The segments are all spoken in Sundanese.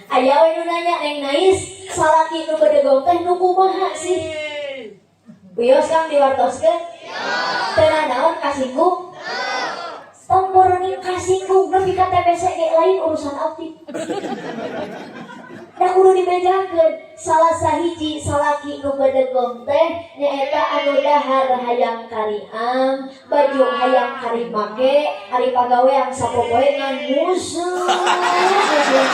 Aya we nu nanya, "Neng Nais, salaki nu bedegong teh nu kumaha sih?" Wios Kang diwartoskeun? Teu naon kasinggung? Tong boroning kasinggung nepi ka TBC ge lain urusan abdi. Da kudu dibejakeun, salah sahiji salaki nu bedegong teh nyaeta anu dahar hayang kariam, baju hayang karimake, ari pagawean sapopoe ngan musuh. Musuh.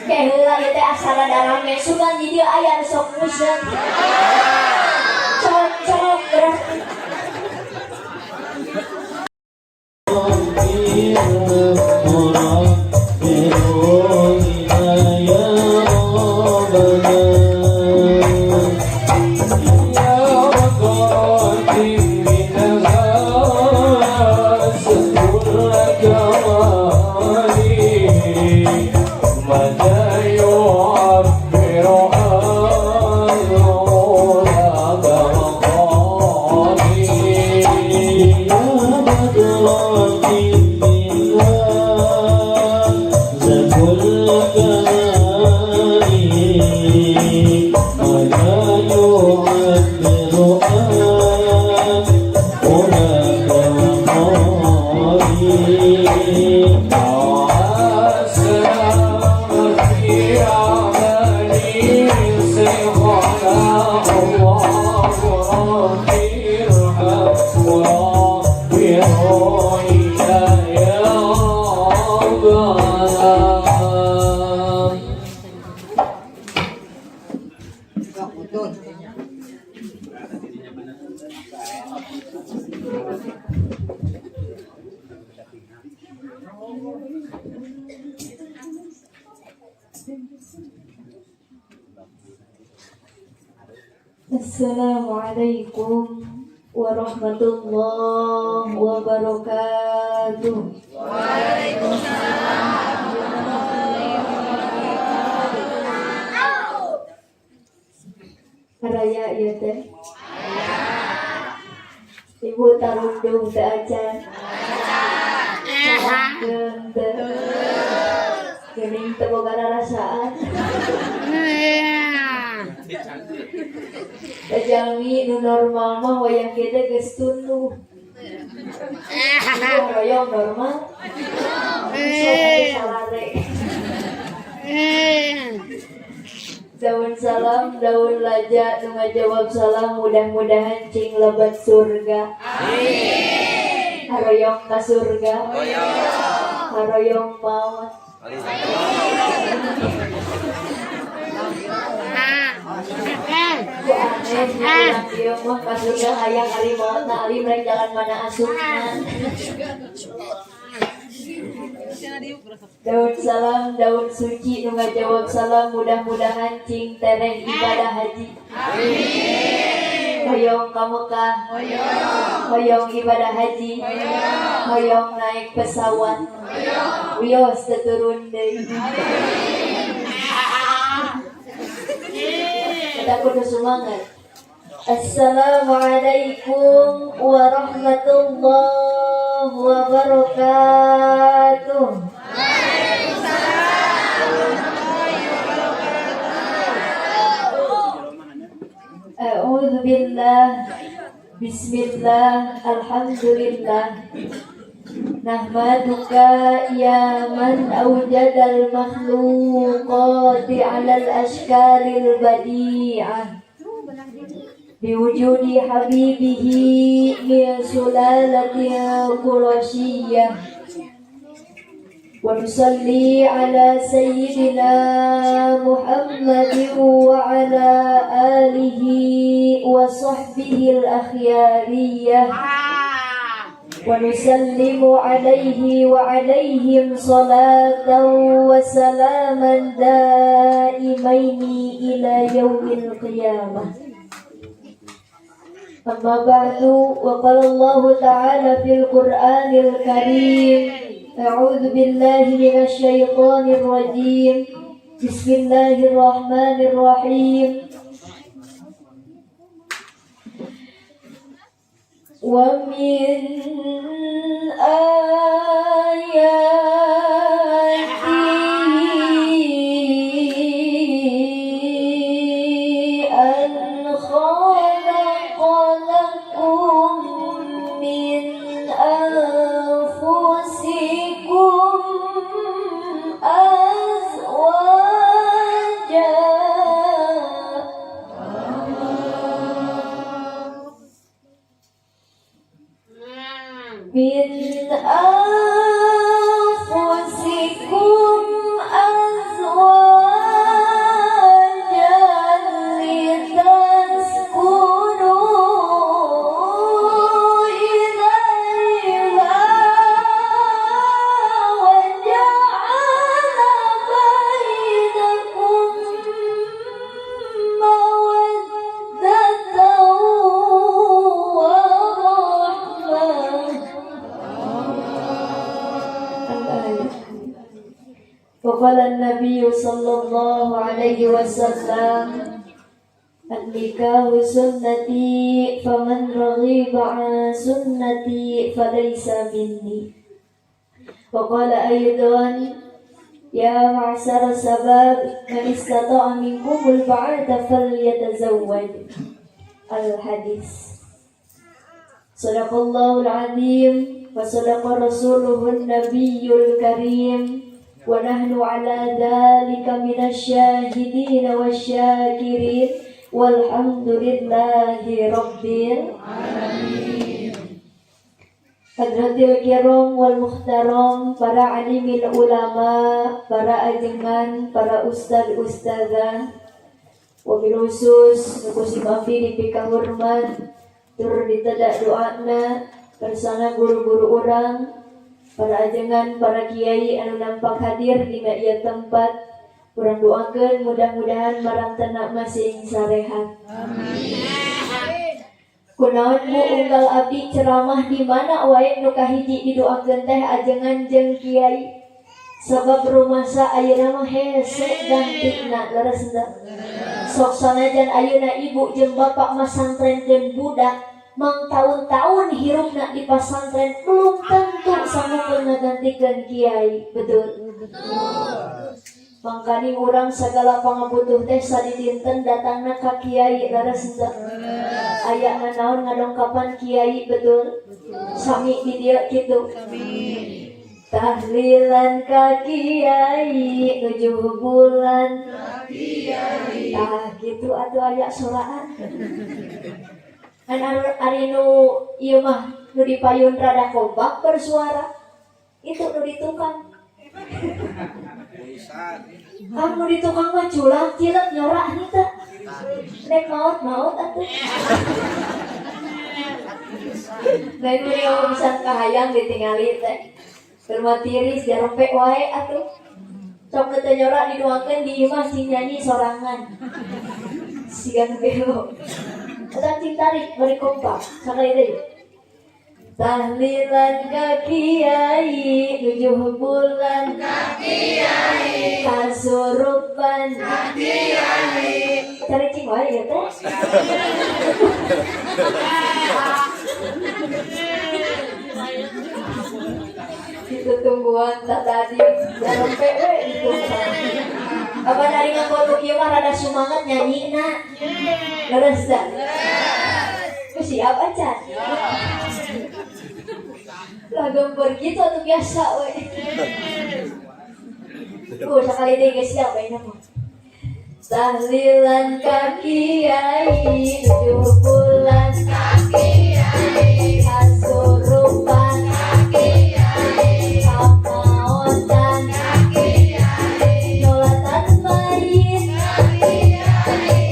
Ke heula ieu teh asa rada rame, sugan di dieu aya nu sok museut. Cocok berarti. Assalamualaikum warahmatullahi wabarakatuh. Waalaikumsalam. Raya ieu teh. Ibu tarundung teu acan. Calangkeun teu. Geuning teu boga rarasaan. Jalmi nu normal mah wayah kieu teh geus tunduh. Ibu hoyong normal. Sok atuh salare. Daun salam, daun laja, nu ngajawab salam mudah-mudahan cing lebet surga. Amin. Haroyong ka surga. Haroyong maut. Ku aneh nya urang ieu mah ka surga hayang ari mautna ari rek jalan mana asupna. Daun salam, daun suci nu ngajawab salam mudah-mudahan cing tereh ibadah haji. Amin. Hoyong ka Mekah. Hoyong ibadah haji. Hoyong naik pesawat. Wios teu turun deui. Kita kudu semangat. Assalamualaikum warahmatullahi wabarakatuh. A'udzu billah, bismillah, alhamdulillah. Nahmaduka ya man awjadal makhluqati 'alal ashkalil badi'ah. Biwujudi habibihi min sulalatil qurasyiyyah. Wa nusalli ala sayyidina Muhammadin wa ala alihi wa sahbihi al-akhyariyah. Wa nusallimu alaihi wa alaihim salatan wa salaman daimaini ila yaumil qiyamah. Amma ba'du, wa qala Allah ta'ala fil Qur'anil Karim, a'udzu billahi minasy syaithanir rajim. Bismillahirrahmanirrahim. ومن آياته أن خلق لكم من أنفسكم أزواجا. من أنفسكم أزواجا لتسكنوا إليها وجعل بينكم مودة ورحمة. الآية. وقال النبي صلى الله عليه وسلم: النكاح سنتي، فمن رغب عن سنتي فليس مني. وقال أيضا: يا معشر الشباب، من استطاع منكم الباءة فليتزوج. الحديث. صدق الله العظيم وصدق رسوله النبي الكريم، ونحن على ذلك من الشاهدين والشاكرين، والحمد لله رب العالمين. Hadratil kiram wal muhtaram, para alimil ulama, para ajengan, para ustad ustazah, wabil khusus nu ku sim abdi dipikahormat tur ditedak doana bersama guru-guru urang, para ajengan, para kiai anu nampak hadir di ieu tempat, urang doakeun mudah-mudahan marantena masing sarehat. Kunaon, Bu, unggal abdi ceramah di mana wae nu kahiji didoakeun teh ajengan jeung kiai? Sebab rumasa ayeuna mah hese gantina, leres henteu? Sok sanajan ayeuna ibu jeung bapak masantrenkeun budak mangtaun-taun hirupna di pasantren, belum tentu sanggup ngagantikeun kiai, betul? Mangkani urang segala pangabutuh teh sadidinten datangna ka kiai, leres henteu? Aya nanaon ngadongkapan kiai, betul? Sami di dieu kitu. Tahlilan ka kiai, 7 bulan. Tah kitu atuh, aya soraan. Kan ari nu ieu mah nu dipayun rada kompak bersuara. Itu nu di tukang. Ah, nu di tukang mah culak cilek nyorak henteu. Rek maot-maot atuh. Lain mah ngomong bisa kahayang ditingali teh. Keur tiris jarompe wae atuh. Sok nu teu nyorak didoakeun, di imah cing nyanyi sorangan. Siga nu gelo. Eta cing tarik bari kompak sakali deui. Tahlilan ka kiai, 7 bulan ka kiai, kasurupan ka kiai. Cari cing wae ya teh. Itu tungguan tak tadi jarompe we itu. Apa dari nganggo ieu mah rada semangat nyanyi na. Leres teu? Siap aja. Lah, gempur gitu atuh, biasa we. Sekali deh guys, siap ya mah. Tahlilan ka kiai, 7 bulan ka kiai, kasurupan ka kiai, kamaotan ka kiai, nyolatan mayit ka kiai,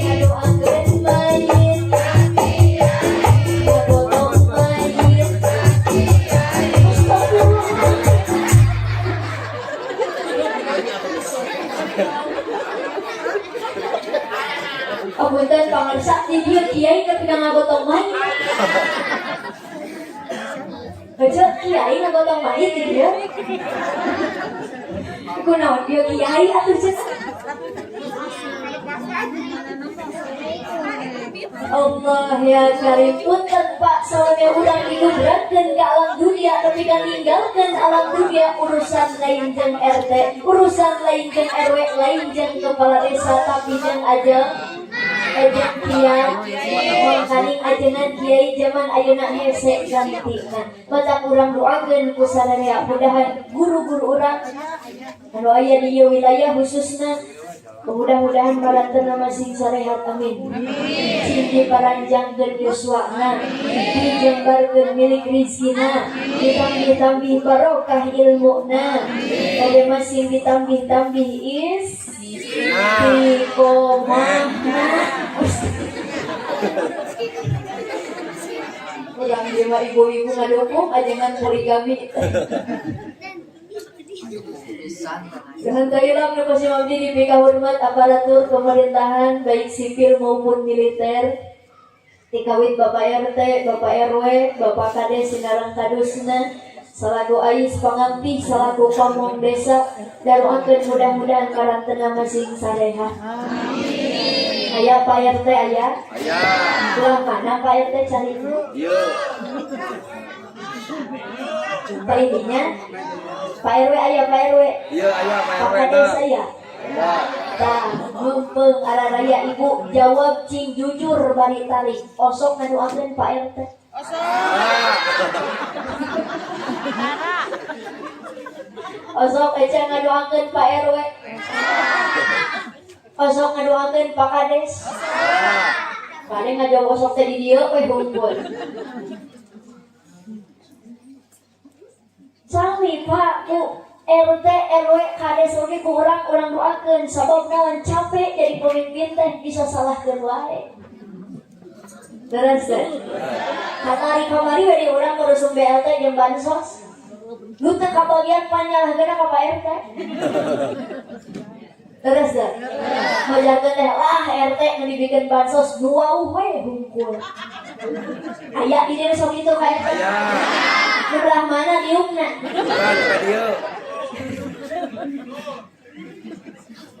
ngadoakeun mayit ka kiai, ngagotong mayit ka kiai. Astagfirullah. Apunten pangersa, di dieu kiai nepi ka ngagotong mayit. Aja kiai ngagotong mayit di dieu. Kunaon dieu kiai atuh cenah. Allah ya Karim. Punten, Pak, salami urang digubrakeun ke alam dunia, tapi kan ninggalkeun alam dunia, urusan lain jeung RT, urusan lain jeung RW, lain jeung kepala desa, tapi jeung aja ajeng kiai. Mangkaning ajengan kiai zaman ayeuna hese gantina. Matak urang doakeun ku sadaya, mudahan guru-guru urang anu aya di ieu wilayah khususna, mudah-mudahan marantena masing sarehat, amin. Sing diparanjangkeun yuswana, dijembarkeun milik rizkina, ditambih-tambih barokah ilmuna, oge masing ditambih-tambih istiqomahna. Urang ieu mah ibu-ibu ngadukung ajengan poligami. Jangan hilap nu kusim abdi dipikahormat aparatur pemerintahan, baik sipil maupun militer, tikawit Bapak RT, Bapak RW, Bapak Kades sinareng Kadusna, salaku ais pangampih, salaku pamong desa, daroakeun mudah-mudahan karantena masing sareha. Aya Pak RT, aya? Aya. Belah mana Pak RT cari? Ieu. Pak ininya? Pak RW aya, Pak RW? Ieu aya Pak Pak RW. Kades aya? Aya. Tah, mumpung araraya ibu, jawab cing jujur bari tarik. Osok ngaduakeun Pak RT? Ah. Osok eca ngadoakeun Pak RW? Osok ngadoakeun Pak Kades? Paling ngajawab osok teh di dieu we hungkul. Sami Pak, Bu, RT, RW, Kades oge ku urang urang doakeun, sabab naon, capek jadi pemimpin teh, bisa salahkeun wae. Terus teh. Kamari kamari we di urang ngurusum BLT jeung bansos. Nu teu kabagian panyalahkeunna ka Pak RT. Terus teh. Majarkeun teh lah RT nu dibikeun bansos nu wauh we hungkul. Aya di dieu sok kitu ka RT. Aya. Nu belah mana diukna? Bukan ka dieu.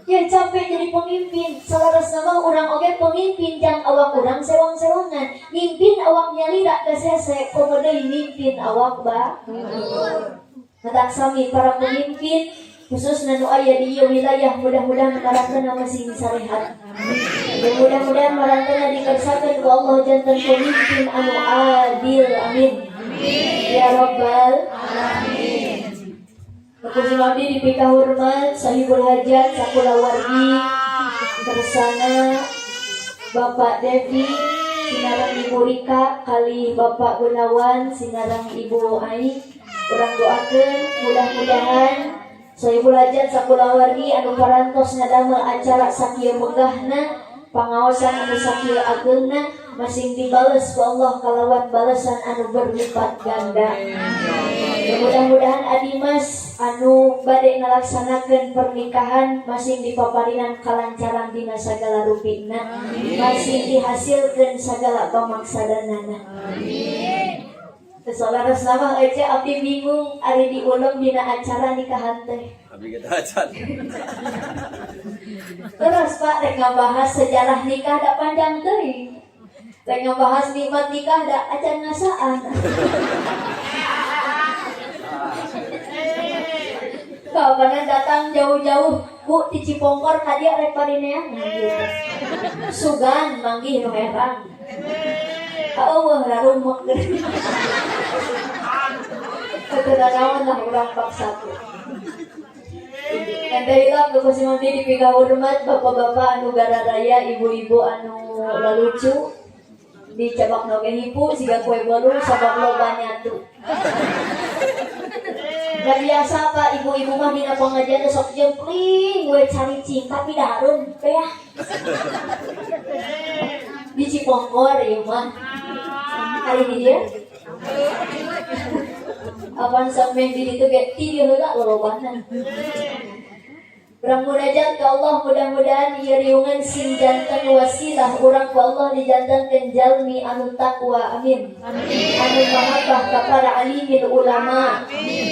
Ya capek jadi pemimpin. Salarasna mah urang oge pemimpin jang awak urang sewang-sewangan. Mimpin awak nyalira geus hese, komo deui mimpin awak ba. Matak sami para pemimpin khususna nu aya di ieu wilayah, mudah-mudahan marantena masing sarehat. Dan mudah-mudahan marantena dikersakeun ku Allah janten pemimpin anu adil, amin. Ya rabbal alamin. Kusim abdi dipikahormat sahibul hajat sakulawargi bersama Bapak Devi sinareng Ibu Rika kali Bapak Gunawan sinareng Ibu Ai. Urang doakeun mudah-mudahan sahibul hajat sakulawargi anu parantos ngadamel acara sakieu megahna, pangaosan anu sakieu ageungna, masing dibales ku Allah kalawan balesan anu berlipat ganda. Ya, mudah-mudahan Adimas anu bade ngalaksanakeun pernikahan masing dipaparinan kalancaran dina sagala rupina, masing dihasilkeun sagala pamaksadanana. Amin. Saleresna mah ece abdi bingung ari diulem dina acara nikahan teh. Abdi kita acan. Terus Pak rek ngabahas sejarah nikah da panjang teuing. Rek ngabahas nikmat nikah da acan ngasaan. Kapanan datang jauh-jauh Bu di Cipongkor ka dieu rek parineangan gitu. Sugan manggih nu herang. Eueuh rarumek. Teu naon lah urang paksa tuh. Ente hilang ke kusim abdi dipikahormat bapak-bapak anu gararaya, ibu-ibu anu lalucu dicabak oge hipu siga kue bolu sabab loba nyatu. Da biasa Pak, ibu-ibu mah dina pengajian teh sok jempling we caricing tapi dareun teh. Di Cipongkor ieu mah. Kali di dieu. Apan sampe di ditu ge ti dieu heula lolobana. Urang munajat ka Allah mudah-mudahan ieu riungan sing janten wasilah urang ku Allah dijantenkeun jalmi anu takwa, amin. Anu mahabbah ka para alimin ulama.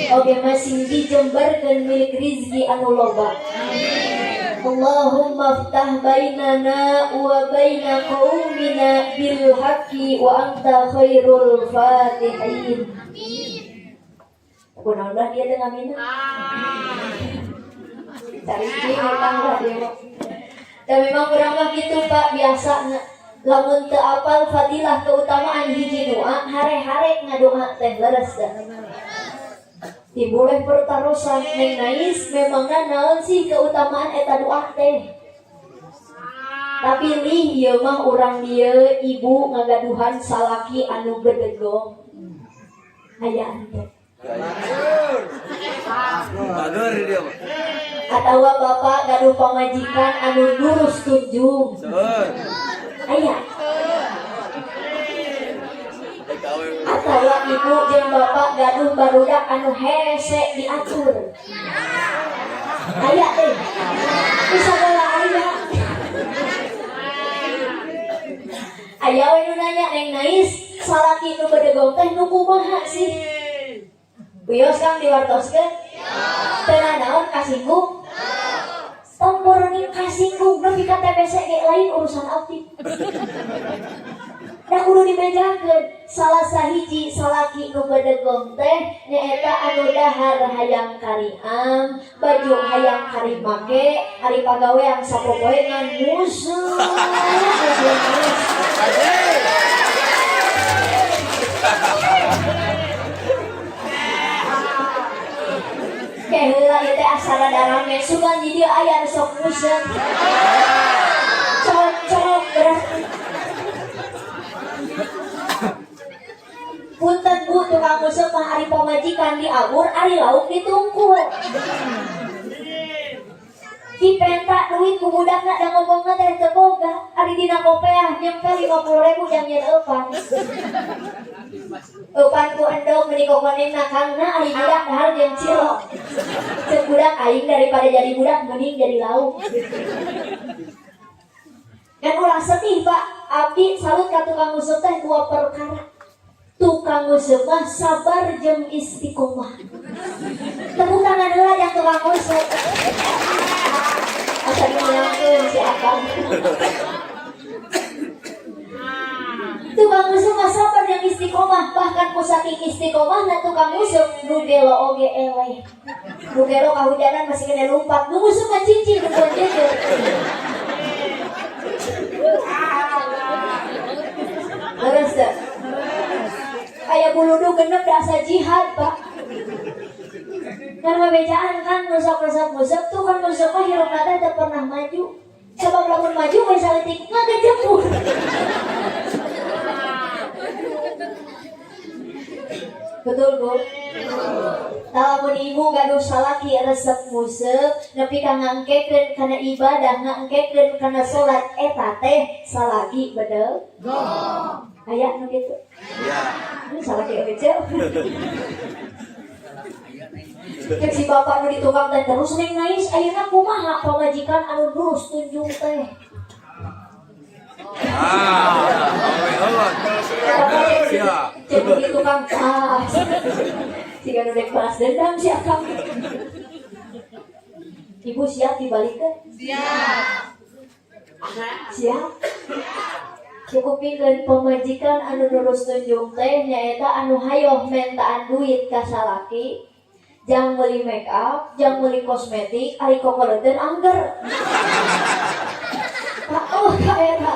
Oge masing dijembarkeun milik rizki anu loba. Amin. Allahumma ftah bainana wa baina qaumina bil haqqi wa anta khairul fatihin. Kunaon lah dia teh ngamina? Cari sih utang lah dia mah. Dan memang kurang mah gitu, Pak, biasa lamun teu apal fadilah keutamaan hiji doa, hare-hare ngadoa teh, leres dah. Timbul pertarosan, "Neng Nais, memangna naon sih keutamaan eta doa teh?" Tapi lih, ieu mah urang dieu, ibu ngagaduhan salaki anu bedegong aya teh? Bager dia mah. Atawa bapak gaduh pamajikan anu lurus tunjung? Seueur. Aya? Eh, kawe. Atawa ibu jeung bapak gaduh barudak anu hese diatur, aya teh? Bisa bola aya. Aya we nu nanya, "Neng Nais, salaki nu bedegong teh nu kumaha sih?" Wios Kang diwartoskeun. Teu naon kasinggung. Tong boroning kasinggung nepi ka TBC ge lain urusan abdi. Da kudu dibejakeun, salah sahiji salaki nu bedegong teh nyaeta anu dahar hayang kariam, baju hayang kari make, ari pagawean sapopoe ngan musuh. Musuh. Ke heula ieu teh asa rada rame, sugan di dieu aya nu sok museum. Cocok berarti. Punten Bu, tukang museum mah ari pamajikan diabur, ari lauk ditungkul. Dipenta duit ku budakna da ngomongna teh teu boga. Ari dina kopeah nyempel 50.000 jang nyeun eupan. Eupan ku endog meuni kokonengna kangna, ari budak dahar jeung cilok. Ceuk budak, "Aing daripada jadi budak mending jadi lauk." Kan ulah sedih, Pak, abdi salut ka tukang nguseup teh dua perkara. Tukang nguseup mah sabar jeung istiqomah. Tepuk tangan heula jang tukang nguseup. Asa dimenangkeun si Akang. Tukang nguseup mah sabar jeung istiqomah, bahkan ku saking istiqomahna tukang nguseup nu gelo oge eleh. Nu gelo kahujanan masih kena lumpat, nu nguseup mah cicing nu jejer. Leres teu? Aya buludu genep da asa jihad, Pak. Kan ngabejaan kan ngusap-ngusap ngusap, tukang ngusap mah hirupna teh teu pernah maju. Sabab lamun maju we saeutik ngagejepur. Betul, Bu? Lamun ibu gaduh salaki resep nguseup nepi ka ngangkekeun kana ibadah, ngangkekeun kana salat, eta teh salaki bedeg. Aya nu kitu? Ya. Ini salaki euceu. Cek si bapak nu di tukang teh terus, "Neng Nais, ayeuna kumaha pamajikan anu lurus tunjung teh?" Ah, ya. Siap. Cek nu di tukang, ah. Siga nu rek balas dendam si akang. Ibu siap dibalikeun? Siap. Siap. Cukup pikeun pamajikan anu lurus tunjung teh nyaeta anu hayoh mentaan duit ka salaki jang meuli make up, jang meuli kosmetik, ari kokoleuteun angger. Pak, oh ka eta.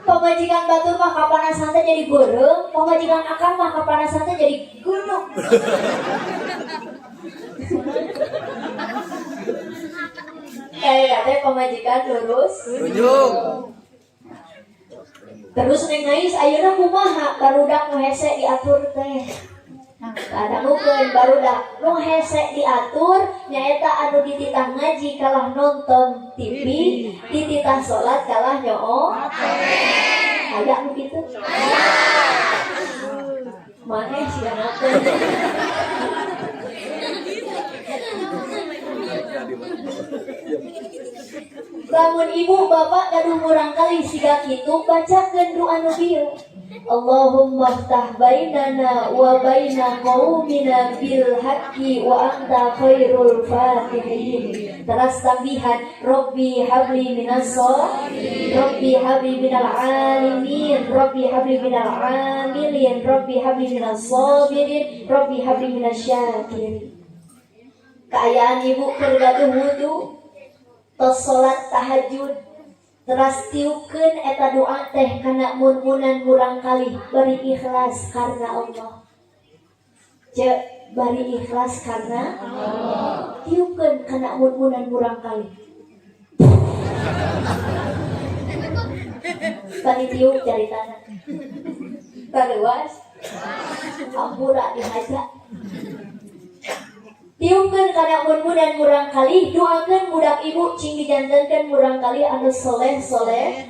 Pamajikan batur mah kapanasan teh jadi beureum, pamajikan akang mah kapanasan teh jadi gunung. Kayak teh pamajikan lurus Tunjung. Terus, "Neng Nais, ayeuna kumaha barudak nu hese diatur teh?" Kadangukeun, barudak nu hese diatur nyaeta anu dititah ngaji kalah nonton TV, dititah salat kalah nyoo. Aya nu kitu? Maneh sia teh. Lamun ibu bapak gaduh murangkalih siga kitu, bacakeun doa nu bieu. Allahumma ftah bainana wa baina qaumina bil haqqi wa anta khairul fatihin. Teras tambihan Rabbi habli minas Rabbi habli minal alimin, Rabbi habli minal amilin, Rabbi habli minas sabirin, Rabbi habli minas syakirin. Kaayaan ibu keur gaduh wudu, tos salat tahajud, teras tiupkeun eta doa teh kana mun-munan murangkalih bari ikhlas karena Allah. Cek, bari ikhlas karena Allah. Tiupkeun kana mun-munan murangkalih. Tadi tiup caritana. Taruas ampura dihaja. Tiupkeun kana mun-munan murangkalih, doakeun budak ibu cing dijantenkeun murangkalih anu soleh-soleh.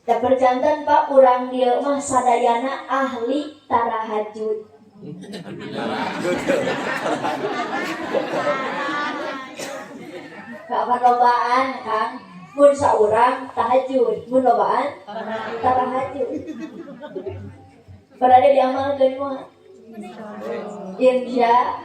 Da perjanten Pak, urang dieu mah sadayana ahli tarahajud. Kapan lobaan Kang? Mun saurang tahajud, mun lobaan tarahajud. Berada diamalkeun mah. Insya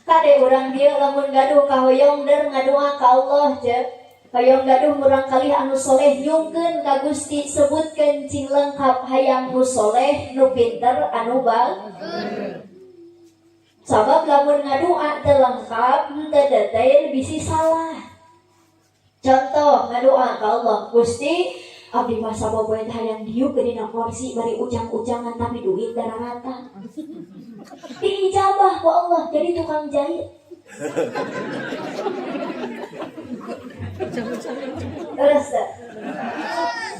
kade urang dieu lamun gaduh kahoyong der ngadoa ka Allah je. Hoyong gaduh murangkalih anu soleh nyungkeun ka Gusti, sebutkeun cing lengkap hayang nu soleh nu pinter anu bager. Sabab lamun ngadoa teu lengkap teu detail bisi salah. Contoh ngadoa ka Allah, Gusti abdi mah sapopoe teh hayang diuk dina kursi bari ujang-ujangan tapi duit dararata. Diijabah ku Allah jadi tukang jahit. Terus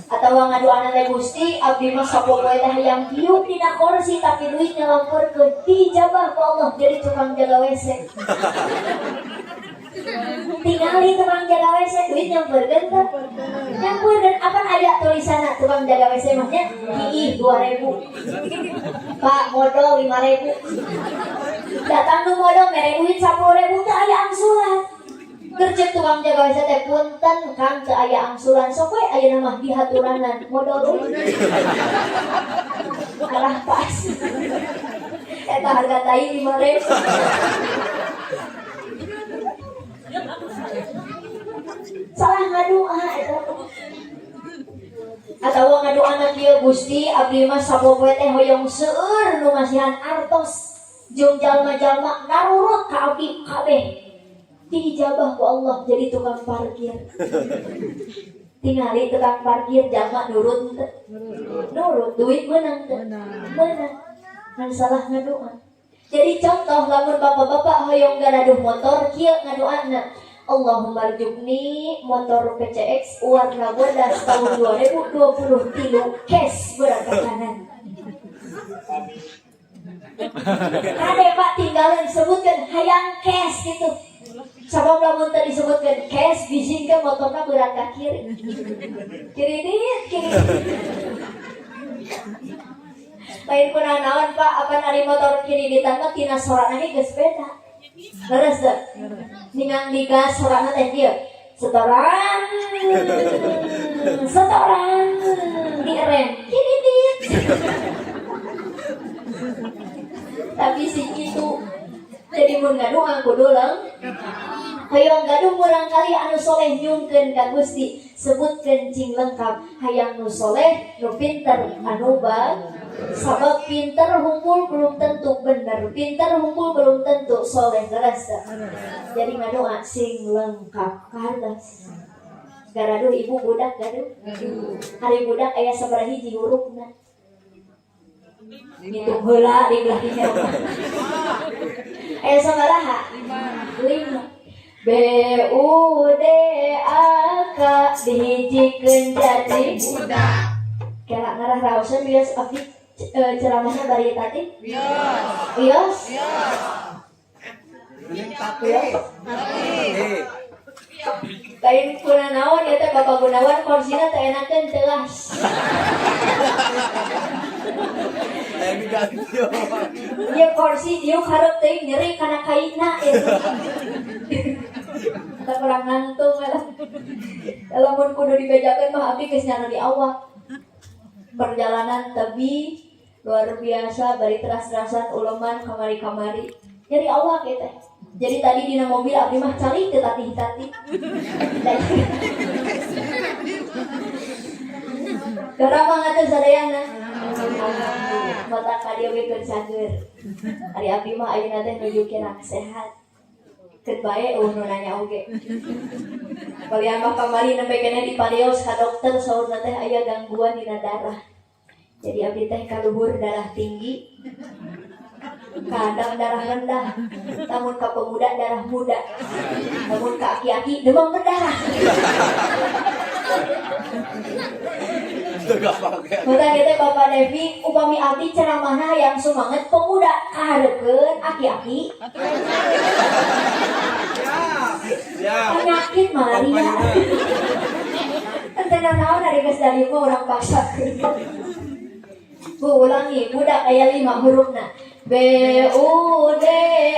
atau ngadoana teh Gusti abdi mah sapopoe teh hayang diuk dina kursi tapi duit nyalampeurkeun, diijabah ku Allah jadi tukang jaga WC. Tingali tukang jaga WC duit nyamperkeun teh. Nyamperkeun apan aya tulisanna tukang jaga WC mah nya hiih 2000. Pak modal 5000. Datang nu modal mere duit 10.000 teh aya angsulan. Kerja tukang jaga WC teh punten Kang teu aya angsulan sok we ayeuna mah dihaturanan modal duit. Arah pas. Eta harga tai 5000. Salah ngadoa eta. Atawa ngadoana kieu Gusti abdi mah sapopoe teh hoyong seueur nu masihan artos jeung jalma-jalma narurut ka abdi kabeh. Diijabah ku Allah jadi tukang parkir. Tingali tukang parkir jalma nurut teu? Nurut, duit meunang teu? Meunang. Ngan salah ngadoa. Jadi contoh lamun bapak-bapak hoyong garaduh motor kieu ngadoana. Allahumma rjukni motor PCX warna bodas tahun 2023 cash berat kanan. Kade Pak tinggalin sebutkan hayang cash gitu. Sabab lamun teu disebutkeun cash bisingkeun motorna berat ka kiri. Kiri dit, kiri. Lain kuna naon Pak, apan ari motor kiri ditambah tina sorana ge geus beda. Leres teu? Ningang digas sorana teh kieu. Setoran. Setoran direm kiri dit. Tapi si itu jadi mun ngadoa kudu hoyong gaduh murangkalih anu soleh nyungkeun ka Gusti, sebutkeun cing lengkap hayang nu soleh nu pinter anu bager. Sabab pinter humpul belum tentu bener, pinter humpul belum tentu soleh. Leres teu? Jadi ngadoa sing lengkap kahartos. Garaduh ibu budak gaduh. Hari budak aya sabaraha hiji hurufna. Ngitung heula di belah dinya. Aya sabaraha? 5. B U D A K dihijikeun jadi budak. Kela ngarah raoseun bios abdi ceramahna bari tadi? Bios. Bios? Bios. Lain kuna naon ya teh Bapak Gunawan korsina teh enakeun telas. Ieu korsi diuk hareup teuing nyeri kana kaina ieu. Eta kurang nangtung eta. Lamun kudu dibejakeun mah abdi geus nyana di awak. Perjalanan tebih luar biasa, bari teras-terasan uleman kamari-kamari. Nyeri awak ya teh. Jadi tadi dina mobil abdi mah calik teu tatih-tatih. Daramang atuh sadayana. Mata ka dieu ge keur cager. Ari abdi mah ayeuna teh nuju kirang sehat. Keun bae eueuh nu nanya oge. Balian mah kamari nembe keneh diparios ka dokter, saurna teh aya gangguan dina darah. Jadi abdi teh kaluhur darah tinggi, kadang darah rendah, namun ka pemuda darah muda, namun ka aki-aki demam berdarah. Mata kita Bapak Devi, upami abdi ceramahna yang semangat pemuda kahareupeun aki-aki. Penyakit malaria. Ente naon ari geus dari mah urang paksakeun. Bu ulangi, budak aya 5 hurufna. B U D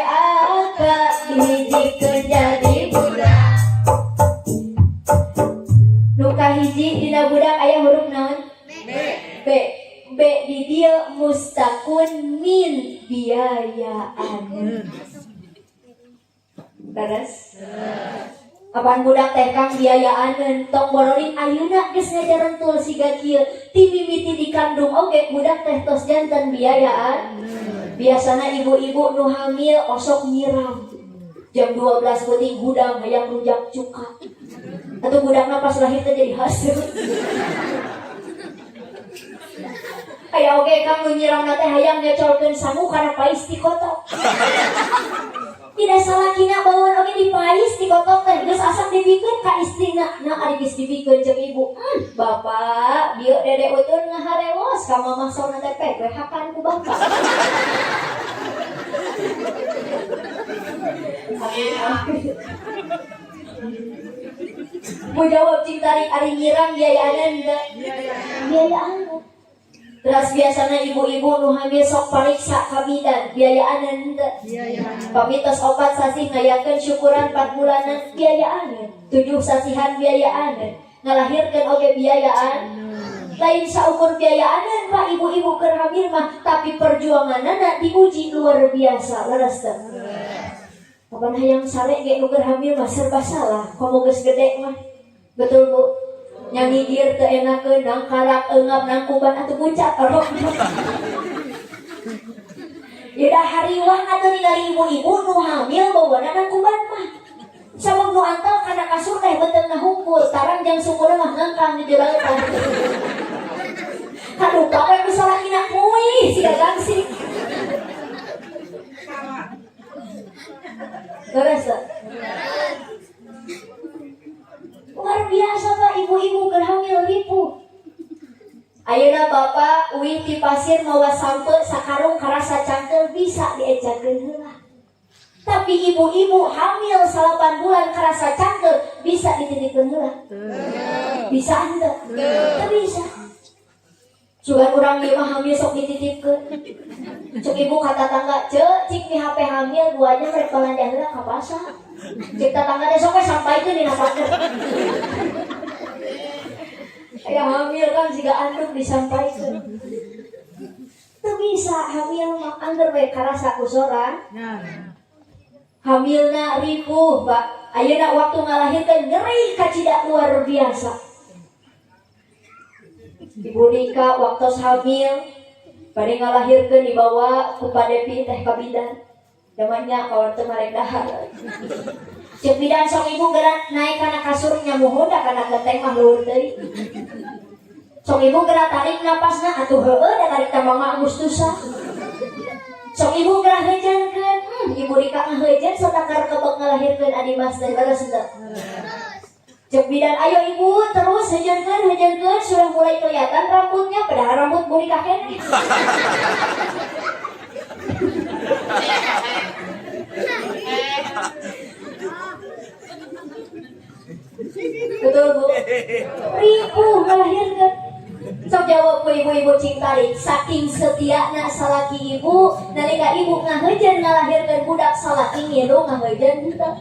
A K dihijikeun jadi budak. Nu kahiji dina budak aya huruf naon? B. B. B di dieu mustakun min biayaan. Beres? Kapan budak teh kang biayaaneun tong boroling ayeuna geus ngajarentul siga kieu ti mimiti dikandung oge budak teh tos janten biayaan. Biasana ibu-ibu nu hamil osok nyiram. Jam 12 peuting hudang hayang rujak cuka. Atau budakna pas lahir teh jadi hasil. Aya oge kang nu nyiramna teh hayang ngecolkeun sangu kana pais ti kotok. Tidak salakina bawaan oge dipais ti kotok teh geus asak dibikeun ka istrina. Nah ari geus dibikeun jeung ibu. Bapak, bieu dede utun ngaharewos ka mamah sauna teh pek we hakan ku bapak. Amin. Mau jawab cing tarik ari nyiram biayaan teu? Biayaan. Terus biasanya ibu-ibu nu hamil sok pariksa ka bidan, biayaan teu? Pami tos 4 sasih ngayakeun syukuran 4 bulanan, biayaan. 7 sasihan biayaan. Ngalahirkeun oge biayaan. Lain saukur biayaan Pak ibu-ibu keur hamil mah, tapi perjuanganana diuji luar biasa, leres teu? Kapan hayang sare ge nu keur hamil mah serba salah, komo geus gede mah. Betul Bu? Nyangigir teu enakeun, nang karak eungap nang kuban atuh pucat orok. Ya dah hariwang atuh ningali ibu-ibu nu hamil bawana nang kuban mah. Sabab nu antal kana kasur teh beuteung ngahungkul, tarang jang sukuna mah ngangkang di jelautan. Kaduka we ku salakina muih siga gangsing. Leres teu? Luar biasa Pak, ibu-ibu keur hamil ripuh. Ayeuna bapak uih ti pasir mawa sampe sakarung karasa cangkeul bisa diejakeun heula. Tapi ibu-ibu hamil 8 bulan karasa cangkeul bisa dititipkeun heula. Bisa henteu? Teu bisa. Sugan urang ieu mah hamil sok dititipkeun. Cek ibu ka tatangga, "Ceu, cik mi HP hamil 2 jam rek balanja heula ka pasar." Cek tatangga teh sok we sampaikeun dina pager. Aya hamil kan siga anduk disampaikeun. Teu bisa hamil mah angger we karasa ku sorang. Hamilna ripuh, Pak. Ayeuna waktu ngalahirkeun nyeri kacida luar biasa. Ibu Rika waktu hamil bade ngalahirkeun dibawa ku Pak Depi teh ka bidan. Zamannya kawan teu marek dahar. Ceuk bidan sok ibu gerak naik kana kasur nyamuhun da kana genteng mah luhur deui. Sok ibu gerak tarik napasna atuh heueuh da tarik tambang mah Agustusan. Sok ibu gerak heujeunkeun, ibu Rika ngaheujeun satakar kebek ngalahirkeun adi mas teh leres teu. Ceuk bidan ayo ibu terus heujeunkeun heujeunkeun sudah mulai kelihatan rambutnya padahal rambut bu Rika keneh. Betul Bu? Ripuh ngalahirkeun. Sok jawab ku ibu-ibu cing tarik, saking setiana salaki ibu nalika ibu ngaheujeun ngalahirkeun budak salaki ngilu ngaheujeun henteu.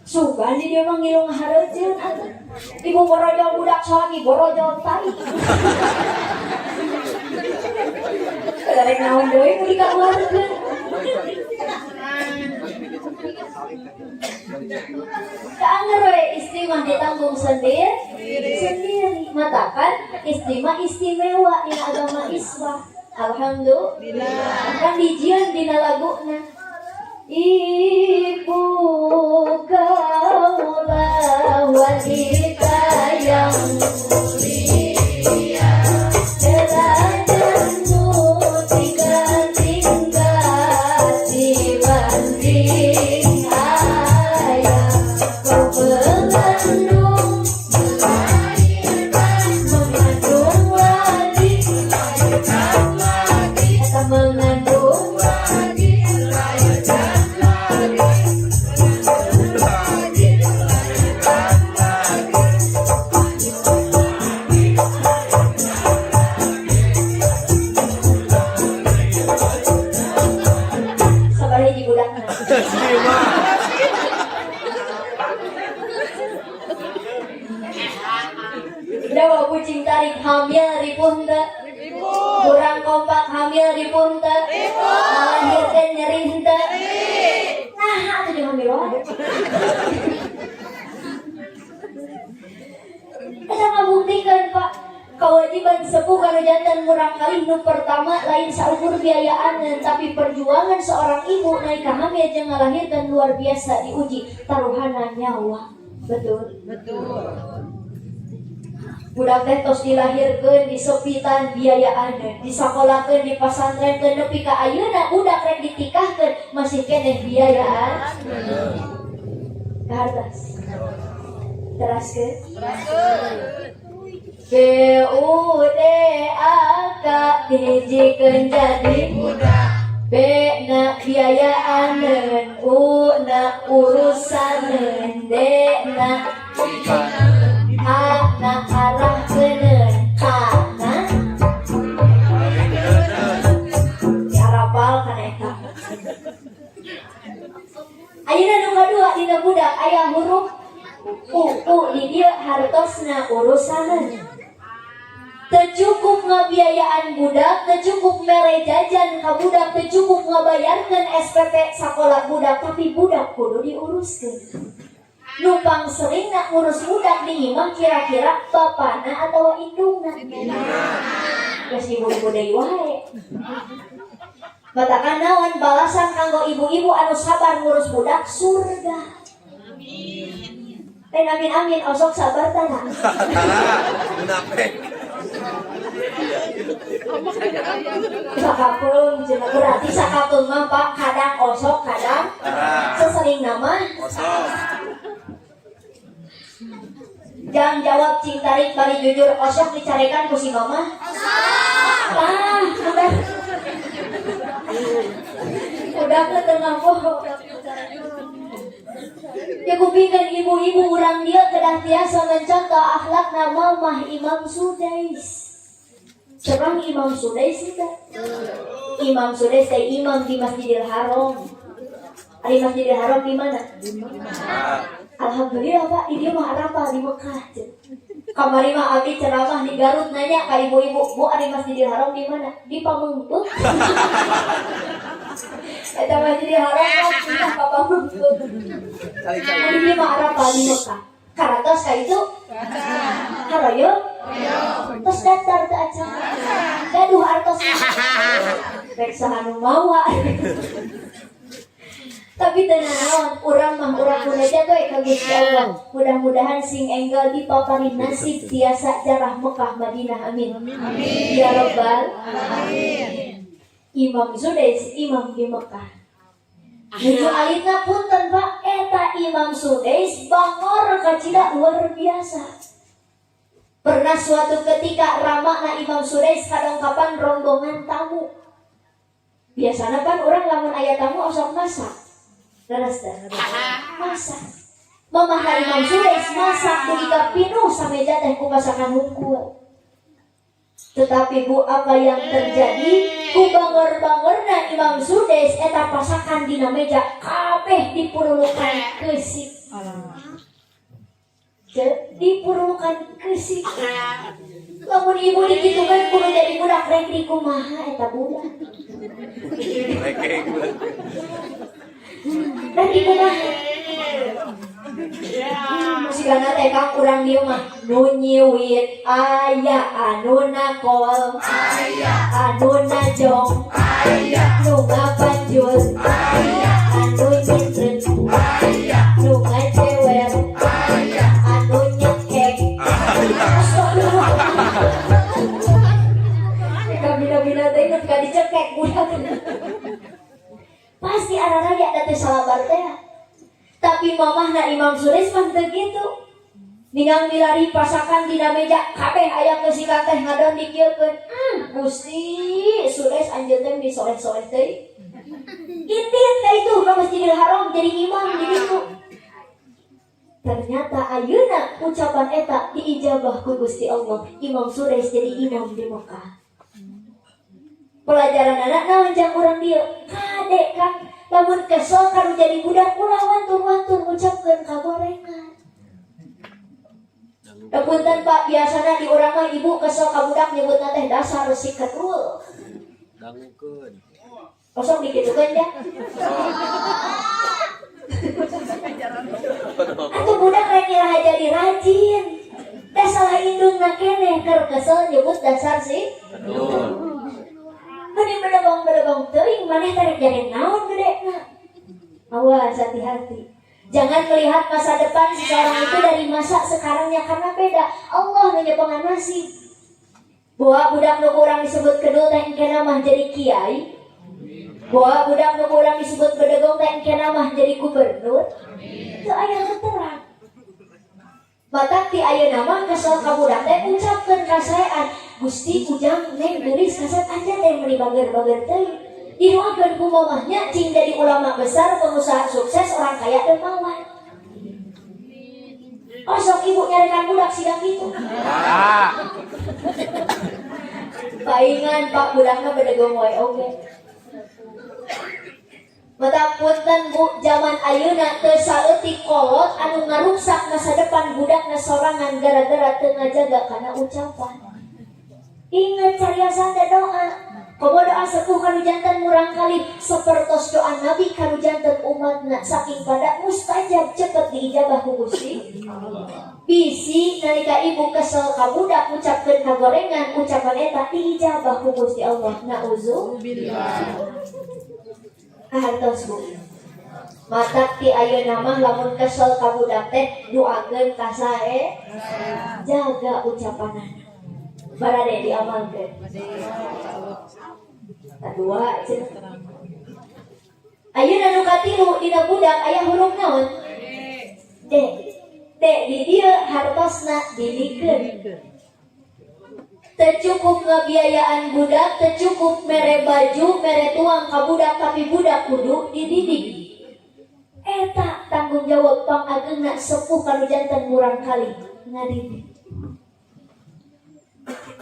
Sugan di dieu mah ngilu ngahareujeun atuh. Ibu borojol budak salaki borojol tai. Rek naon deui nu dikaluarkeun. Kaangeur we istri mah ditanggung sendiri sendiri. Matakan istri mah istimewa dina agama Islam. Alhamdulillah. Kan dijieun dina laguna. Ibu kaulah wanita yang mulia, derajatmu tiga tingkat dibanding ayah. Kau mengandung, melahirkan, mengandung lagi, melahirkan lagi, atau mengandung lagi, melahirkan lagi, mengandung lagi, melahirkan lagi. Sabar hiji budakna. Dawa kucing tarik hamil ripuh teu? Kurang kompak hamil ripuh teu? Ngalahirkeun nyeri henteu? Nah, atuh jeung hamil wae. Eta ngabuktikeun Pak, kewajiban sepuh kanu jantan murang kali nu pertama lain saukur biayaan tapi perjuangan seorang ibu naik ka hamil jeung ngalahirkeun luar biasa diuji taruhana nyawa. Betul? Betul. Budak teh tos dilahirkeun disepitan biayaan, disakolakeun, dipasantrenkeun nepi ka ayeuna budak rek ditikahkeun masih keneh biayaan. Kahartos. Teraskeun. B U D A K dihijikeun jadi Budak. B na biayaaneun, U na urusaneun, D na A na arahkeuneun, K na diarapal kana eta. Ayeuna nu kadua dina budak aya huruf U, U di dieu hartosna urusaneun. Teu cukup ngabiayaan budak, teu cukup mere jajan ka budak, teu cukup ngabayarkeun SPP sakola budak, tapi budak kudu diuruskeun. Nu pangseringna ngurus budak di imah kira-kira bapana atawa indungna. Geus ibu-ibu deui wae. Matakan naon balasan kanggo ibu-ibu anu sabar ngurus budak surga. Amin amin amin osok sabar tanah. Tanah, munafik. Sakapeung cenah berarti sakapeung mah Pak kadang osok kadang sesering nama Osok. Jangan jawab cing tarik bari jujur osok dicarekan ku si mama. Osok. Tah, udah. Udah ke tengah poho. Ya kupingkeun ibu-ibu urang dieu kedah tiasa mencontoh akhlakna mamah Imam Sudais. Serang Imam Sudais teh. Imam Sudais teh imam di Masjidil Haram. Ari Masjidil Haram di mana? Alhamdulillah Pak, di dieu mah arapal di Mekah. Kamari mah abdi ceramah di Garut nanya ka ibu-ibu, Bu ari Masjidil Haram di mana? Di Pameungpeuk. Eta Masjidil Haram mah pindah ka Pameungpeuk. Ari dieu mah arapal di Mekah. Karatos ka itu? Haroyo? Tos daftar teu acan. Gaduh artos. Rek saha nu mawa. Tapi teu nanaon, urang mah urang munajat we ka Gusti Allah. Mudah-mudahan sing enggal dipaparin nasib tiasa jarah Mekah Madinah amin. Amin. Ya rabbal alamin. Imam Sudais imam di Mekah. Nuju alitna punten Pak, eta Imam Sudais bangor kacida luar biasa. Pernah suatu ketika ramana Imam Sudais kadongkapan rombongan tamu. Biasana kan urang lamun aya tamu osok masak. Leres teh. Masak. Mamah Imam Sudais masak dugi ka pinuh sameja teh ku masakan hungkul. Tetapi Bu, apa yang terjadi? Ku bangor-bangorna Imam Sudais eta pasakan dina meja kabeh dipurulukan keusik. Diperlukan keusik. Lamun ibu dikitukan kudu jadi budak, rek di kumaha eta budak? Rekek. Rek di kumaha? Sigana teh, Kang, urang dieu mah nu nyiwit aya, anu nakol Aya. Anu najong Aya. Nu ngapanjul Aya. Anu nyentret Aya. Nu ngacewer Aya. Anu nyekek. Aya. Astagfirullah. Kabina-bina teh inget ka dicekek budak. Pasti araraya da teh salabar teh. Tapi mamahna Imam Sudais mah teu kitu. Ningang milari pasakan dina meja kabeh aya keusikan teh ngadon dikieukeun. Gusti, Sudais anjeun teh di soleh-soleh teh. Indit ka itu ka Masjidil Haram jadi imam di ditu. Ternyata ayeuna ucapan eta diijabah ku Gusti Allah. Imam Sudais jadi imam di Mekah. Pelajaran anak naon jang urang dieu? Kade, Kang, lamun kesel kanu jadi budak, ulah wantun-wantun ngucapkeun kagorengan. Da punten, Pak, biasana di urang mah ibu kesel ka budak nyebutna teh dasar si kedul. Dangukeun. Kosong dikitukeun ya. Atuh budak rek iraha jadi rajin? Da salah indungna keneh keur kesel nyebut dasar si Kedul. Meni bedegong-bedegong teuing maneh teh rek jadi naon gedena. Awas, hati-hati. Jangan melihat masa depan seseorang itu dari masa sekarangnya karena beda. Allah nu nyepengan nasib. Boa budak nu kurang disebut kedul teh engkena mah jadi kiai. Boa budak nu kurang disebut bedegong teh engkena mah jadi gubernur. Teu aya nu terang. Matak ti ayeuna mah kesel ka budak teh ucapkeun kasaean. Gusti, Ujang, Neng geulis, kasep anjeun teh meuni bager-bager teuing. Didoakeun ku mamahnya cing jadi ulama besar, pengusaha sukses, orang kaya, dermawan. Oh, sok ibu nyarekan budak sidang gitu. Ah. Paingan, Pak, budakna bedegong wae oge. Mata punten, Bu, zaman ayeuna teu saeutik kolot anu ngaruksak masa depan budakna sorangan gara-gara teu ngajaga kana ucapan. Ingat cariosan teh doa. Komo doa sepuh kanu janten murangkalih, sapertos doa Nabi kanu janten umatna saking pada mustajab, cepet diijabah ku Gusti. Bisi nalika ibu kesel ka budak ucapkeun kagorengan, ucapan eta diijabah ku Gusti Allah. Nauzubillah. Atos, Bu. Matak ti ayeuna mah lamun kesel ka budak teh doakeun kasae, jaga ucapanana. Barade diamalkeun. Kadua cenah. Ayeuna nu katilu, dina budak aya huruf naon? D. D di dieu hartosna didikeun. Teu cukup ngabiayaan budak, teu cukup mere baju, mere tuang ka budak, tapi budak kudu dididik. Eta tanggung jawab pangagengna sepuh kanu janten murangkalih, ngadidik.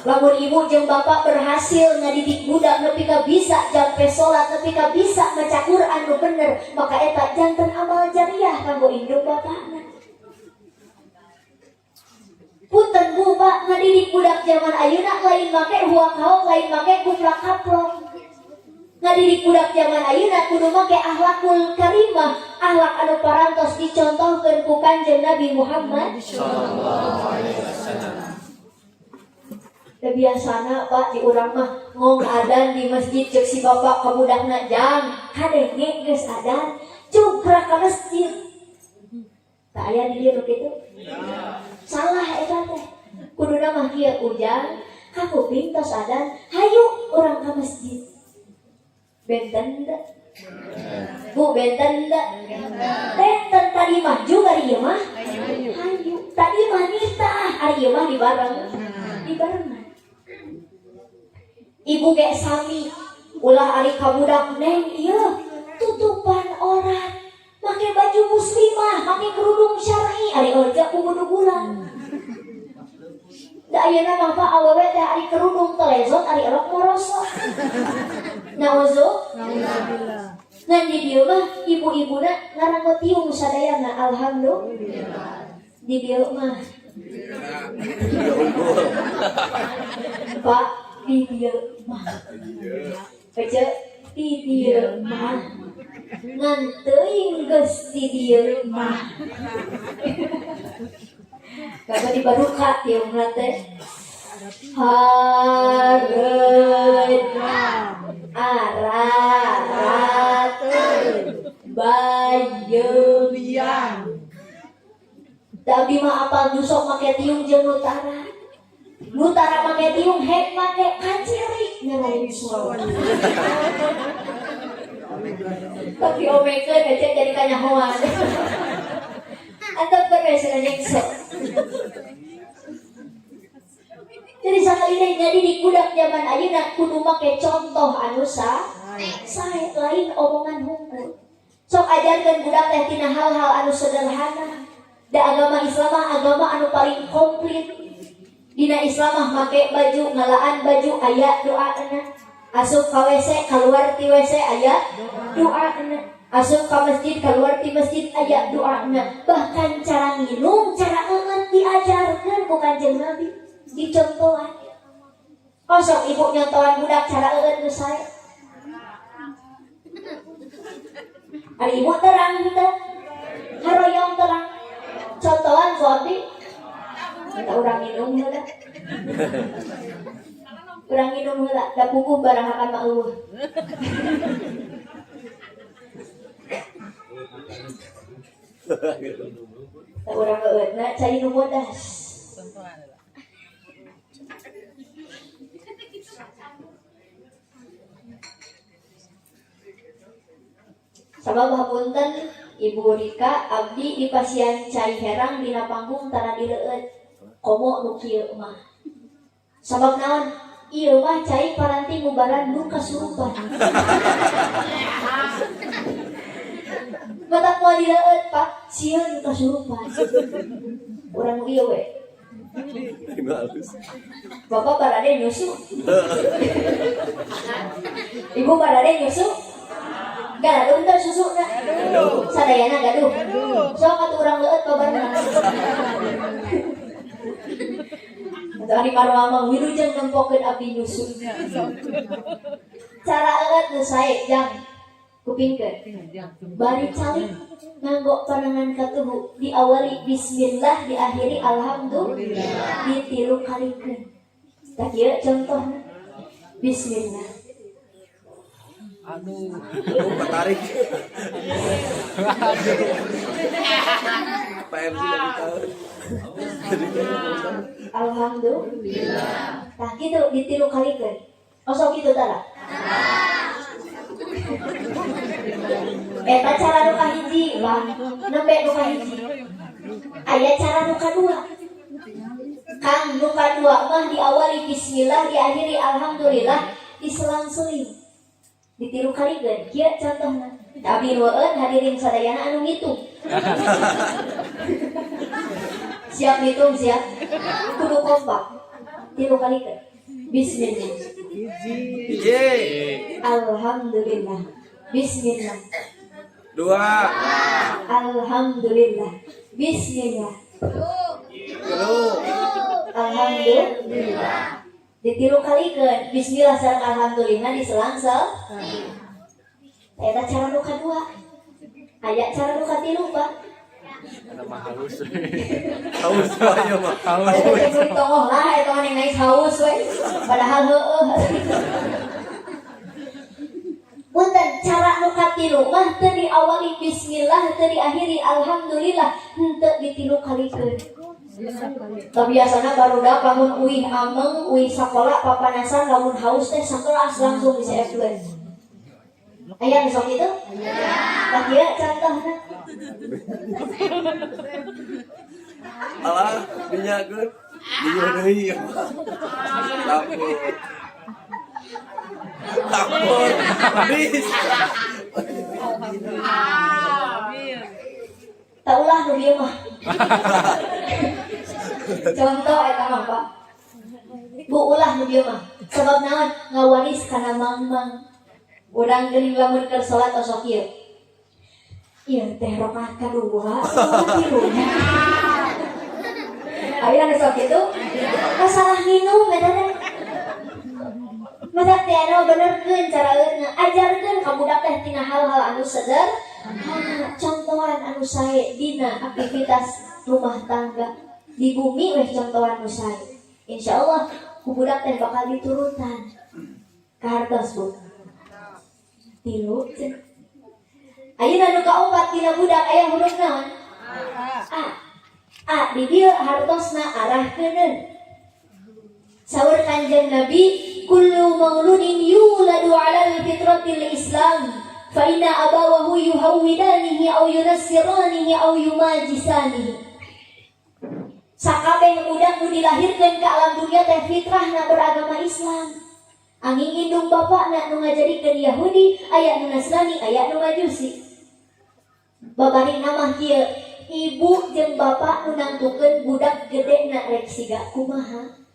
Lamun ibu jeung bapak berhasil ngadidik budak nepi ka bisa jampe salat, nepi ka bisa maca Quran nu bener, maka eta janten amal jariah kanggo indung bapakna. Punten, Bu, Pak, ngadidik budak zaman ayeuna lain make huak haok, lain make kuplak kaplok. Ngadidik budak zaman ayeuna kudu make akhlakul karimah, akhlak anu parantos dicontohkeun ku Kanjeng Nabi Muhammad. Sallallahu alaihi wasallam. Da biasana, Pak, di urang mah ngong adan di masjid, cek si bapak ka budakna, "Jang, kadenge geus adan, cukrak ka masjid." Tak aya di dieu nu kitu? Salah eta teh. Kuduna mah kieu, "Ujang, kakuping tos adan, hayu urang ka masjid." Benten teu? Bu, benten teu? Benten. Tadi mah juga, ari ieu mah hayu. Tadi mah nitah, ari ieu mah dibareng. Dibarengan. Ibu ge sami, ulah ari ka budak, "Neng, ieu tutupan orat, make baju muslimah, make kerudung syar'i," ari orja kugudugulan. Da ayeuna mah, Pak, awewe teh ari kerudung telezot, ari erok morosok. Nauzu. Nauzubillah. Ngan di dieu mah ibu-ibuna ngaranggo tiung sadayana, alhamdulillah. Di dieu mah Ya unggul. Pak, di dieu mah. Ece, di dieu mah. Ngan teuing geus di dieu mah. Kagak dibaruka tiungna teh. Hareut Ararat Bayeum. Da abdi mah apal nyusok make tiung jeung nu tara. Nu tara make tiung hek make kaciri nya nyusok. Tapi omekeun aja jadi kanyahoan. Antep we cenah nyengsok. Jadi sakali deui ngadidik budak zaman ayeuna kudu make contoh anu sae, lain omongan hungkul. Sok ajarkeun budak teh tina hal-hal anu sederhana. Da agama Islam mah agama anu paling komplit. Dina Islam mah make baju, ngalaan baju aya doana. Asup ka WC, keluar ti WC aya doana. Asup ka masjid, keluar ti masjid aya doana. Bahkan cara nginum, cara eueut diajarkeun ku Kanjeng Nabi. Dicontohan. Kosong ibu nyontohan budak cara eueut nu sae. Ari ibu terang henteu? Haroyong terang. Contohan ku abdi. Minta urang minum heula. Urang minum heula, da puguh barang akan mah eueuh. Da urang eueutna cai nu bodas. Sabab hapunten Ibu Rika, abdi di pasian cai herang dina panggung tara dileueut komo nu kieu mah. Sabab naon? Ieu mah cai paranti ngubaran nu kasurupan. Matak moal dileueut, Pak, sieun nu kasurupan. Urang nu ieu we. Bapak barade nyusu. Ibu barade nyusu. Gaduh teh susuna. Sadayana gaduh. Sok atuh urang leueut babarengan. Atuh ari marwama wilujeng nempokeun abdi nyusu. Cara eueut nu sae jang kupingkeun. Bari calik nganggo panangan katuhu diawali bismillah diakhiri alhamdulillah ditilu kalikeun. Tah kieu contohna. Bismillah. Aduh, ketarik. Pak MC lagi tahu. Alhamdulillah. Tah kitu ditilu kalikeun. Osok kitu tara. Eta cara nu kahiji, Bang. Nembe nu kahiji. Aya cara nu kadua. Kang nu kadua mah diawali bismillah diakhiri alhamdulillah diselang-seling. Ditilu kalikeun. Kieu contohna. Abi rueun hadirin sadayana anu ngitung. Siap ngitung siap. Kudu kompak. Tilu kalikeun. Bismillah. Hiji. Alhamdulillah. Bismillah. Dua. Alhamdulillah. Bismillah. Tilu. Alhamdulillah. Ditilu kalikeun. Bismillah sareng alhamdulillah diselang-sel. Eta cara nu kadua. Aya cara nu katilu, Pak. Ada mah halus. Haus wae mah. Eta teh kudu tongoh lah eta mah naik haus we. Padahal heueuh. Punten cara nu katilu mah teu diawali bismillah teu diakhiri alhamdulillah henteu ditilu kalikeun. Tapi biasana barudak lamun uih ameng, uih sakola papanasan lamun haus teh sakelas langsung diseepkeun. Aya nu sok kitu? Tah kieu contohna. Alah, minyakeun. Dieu deui. Takut. Takut. Habis. Tah ulah nu bieu mah. Contoh eta mah, Pak. Bu ulah nu bieu mah. Sabab naon? Ngawaris kana mang-mang. Urang geuning lamun keur salat osok kieu. Ieu teh rakaat kadua, tilunya. Aya nu sok kitu? Masalah minum eta teh. Matak teh anu benerkeun cara eutna, ajarkeun ka budak teh tina hal-hal anu sederhana, contohan anu sae dina aktivitas rumah tangga. Di bumi weh contohan nu sae. Insyaallah ku budak teh bakal diturutan. Kahartos, Bu. Tilu cenah. Ayeuna nu kaopat, dina budak aya huruf naon? A. A di dieu hartosna arahkeuneun. Saur Kanjeng Nabi, kullu mauludin yuladu 'alal fitratil Islam fa inna abawahu yuhawwidanihi aw yunassiranihi aw yumajisanihi. Sakabeh budak nu dilahirkeun ke alam dunia teh fitrahna beragama Islam. Anging indung bapakna nu ngajadikeun Yahudi, aya nu Nasrani, aya nu Majusi. Babari nama kieu, ibu jeung bapak nu nangtukeun budak gedena rek siga kumaha.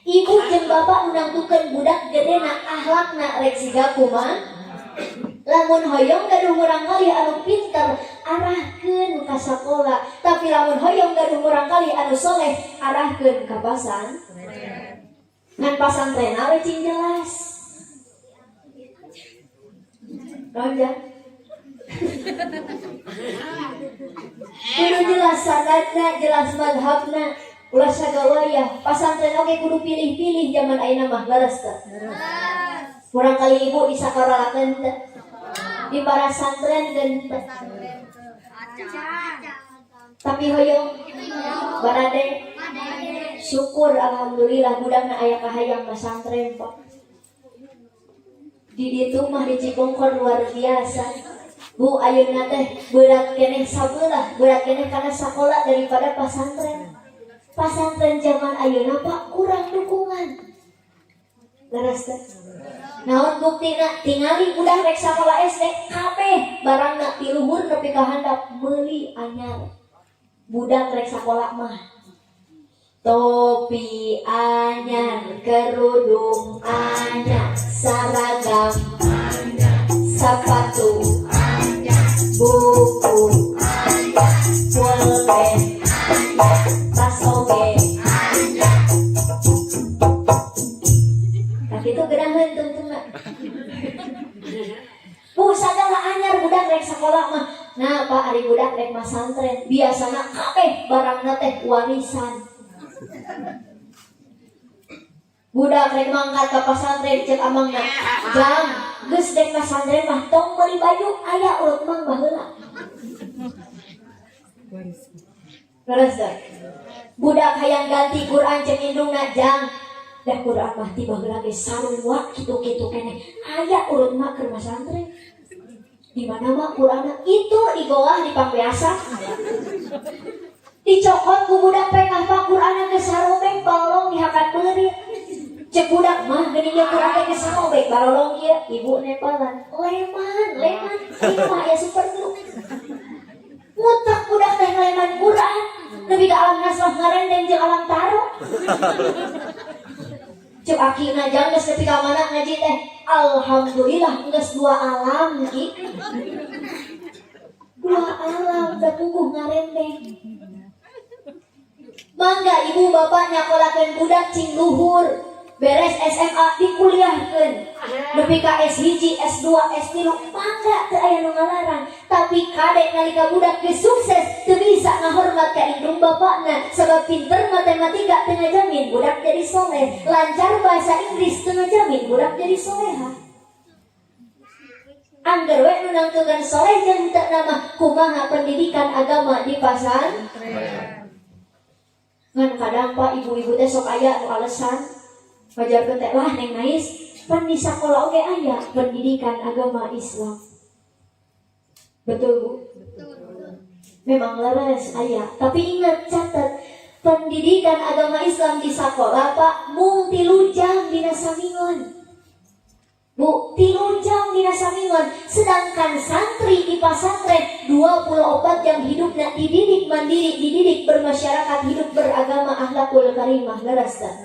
Ibu jeung bapak nu nangtukeun budak gedena akhlakna rek siga kumaha. Lamun hoyong gaduh murangkalih anu pinter, arahkeun ka sakola. Tapi lamun hoyong gaduh murangkalih anu soleh, arahkeun ka pasantren. Ngan pasantrenna we cing jelas. Naon, Jang? Kudu jelas sanadna, jelas madhabna, ulah sagawayah. Pasantren oge kudu pilih-pilih zaman ayeuna mah, leres teu? Murangkalih ibu disakolahkeun teu? Di parasantrenkeun teu? Tapi hoyong barade syukur alhamdulillah budakna aya kahayang pasantren, Pak. Di ditu mah di Cipongkor luar biasa, Bu. Ayeuna teh berat keneh sabelah, berat keneh karena sekolah daripada pasantren. Pasantren zaman ayeuna, Pak, kurang dukungan. Leres teh? Naon buktina? Tingali budak rek sakola SD, kabeh barangna ti luhur nepi ka handap meuli anyar. Budak rek sakola mah topi anyar, kerudung anyar, seragam anyar, sepatu anyar, buku anyar, pulpen anyar, tas oge anyar. Tah kitu geunaheun tungtungna. Bu, sagala anyar budak rek sakola mah. Nah, Pak, ari budak rek masantren biasana kabeh barangna teh warisan. Budak rek mangkat ka pasantren, cek amangna, "Jang, geus dek pasantren mah tong meuli baju, aya urut mang baheula." Leres teh? Budak hayang ganti Quran, cek indungna, "Jang, dah Quran mah ti baheula ge sarua kitu-kitu keneh, aya urut mak keur masantren." "Di mana, Mak, Quran?" "Itu di goah di pangbiasa." Dicokot ku budak pekah, Pak, Quran geus sarobek balong dihakan beurit. Cek budak mah, "Geuning ieu Quran teh geus sarobek balong ieu." Ibu nepalan, "Leman, leman, ieu mah aya super glue." Mutak budak teh ngaleman Quran nepi ka alam nasrah ngarendeng jeung alam taro. Cek akina, "Jang, geus nepi ka mana ngaji teh?" "Alhamdulillah geus dua alam, Ki." Dua alam da puguh ngarendeng. Mangga ibu bapak nyakolakeun budak cing luhur, beres SMA dikuliahkeun nepi ka S1, S2, S3, mangga, teu aya nu ngalarang. Tapi kadek nalika budak geus sukses teu bisa ngahormat ka indung bapakna, sebab pinter matematika teu ngajamin budak jadi soleh, lancar bahasa Inggris teu ngajamin budak jadi soleha. Angger we nu nangtukeun soleh jeung teu nama kumaha pendidikan agama di pasantren. Ngan kadang, Pak, ibu-ibu teh sok aya nu alasan ngajarkeun teh, "Lah, Neng Nais, pan di sakola oge aya pendidikan agama Islam." Betul, Bu? Memang leres aya, tapi ingat, catat, pendidikan agama Islam di sekolah, Pak, mung 3 jam dina saminggon. Bu, 3 jam dina saminggon. Sedangkan santri di pasantren 24 jam hidupnya dididik mandiri, dididik bermasyarakat, hidup beragama, akhlakul karimah. Leres teh?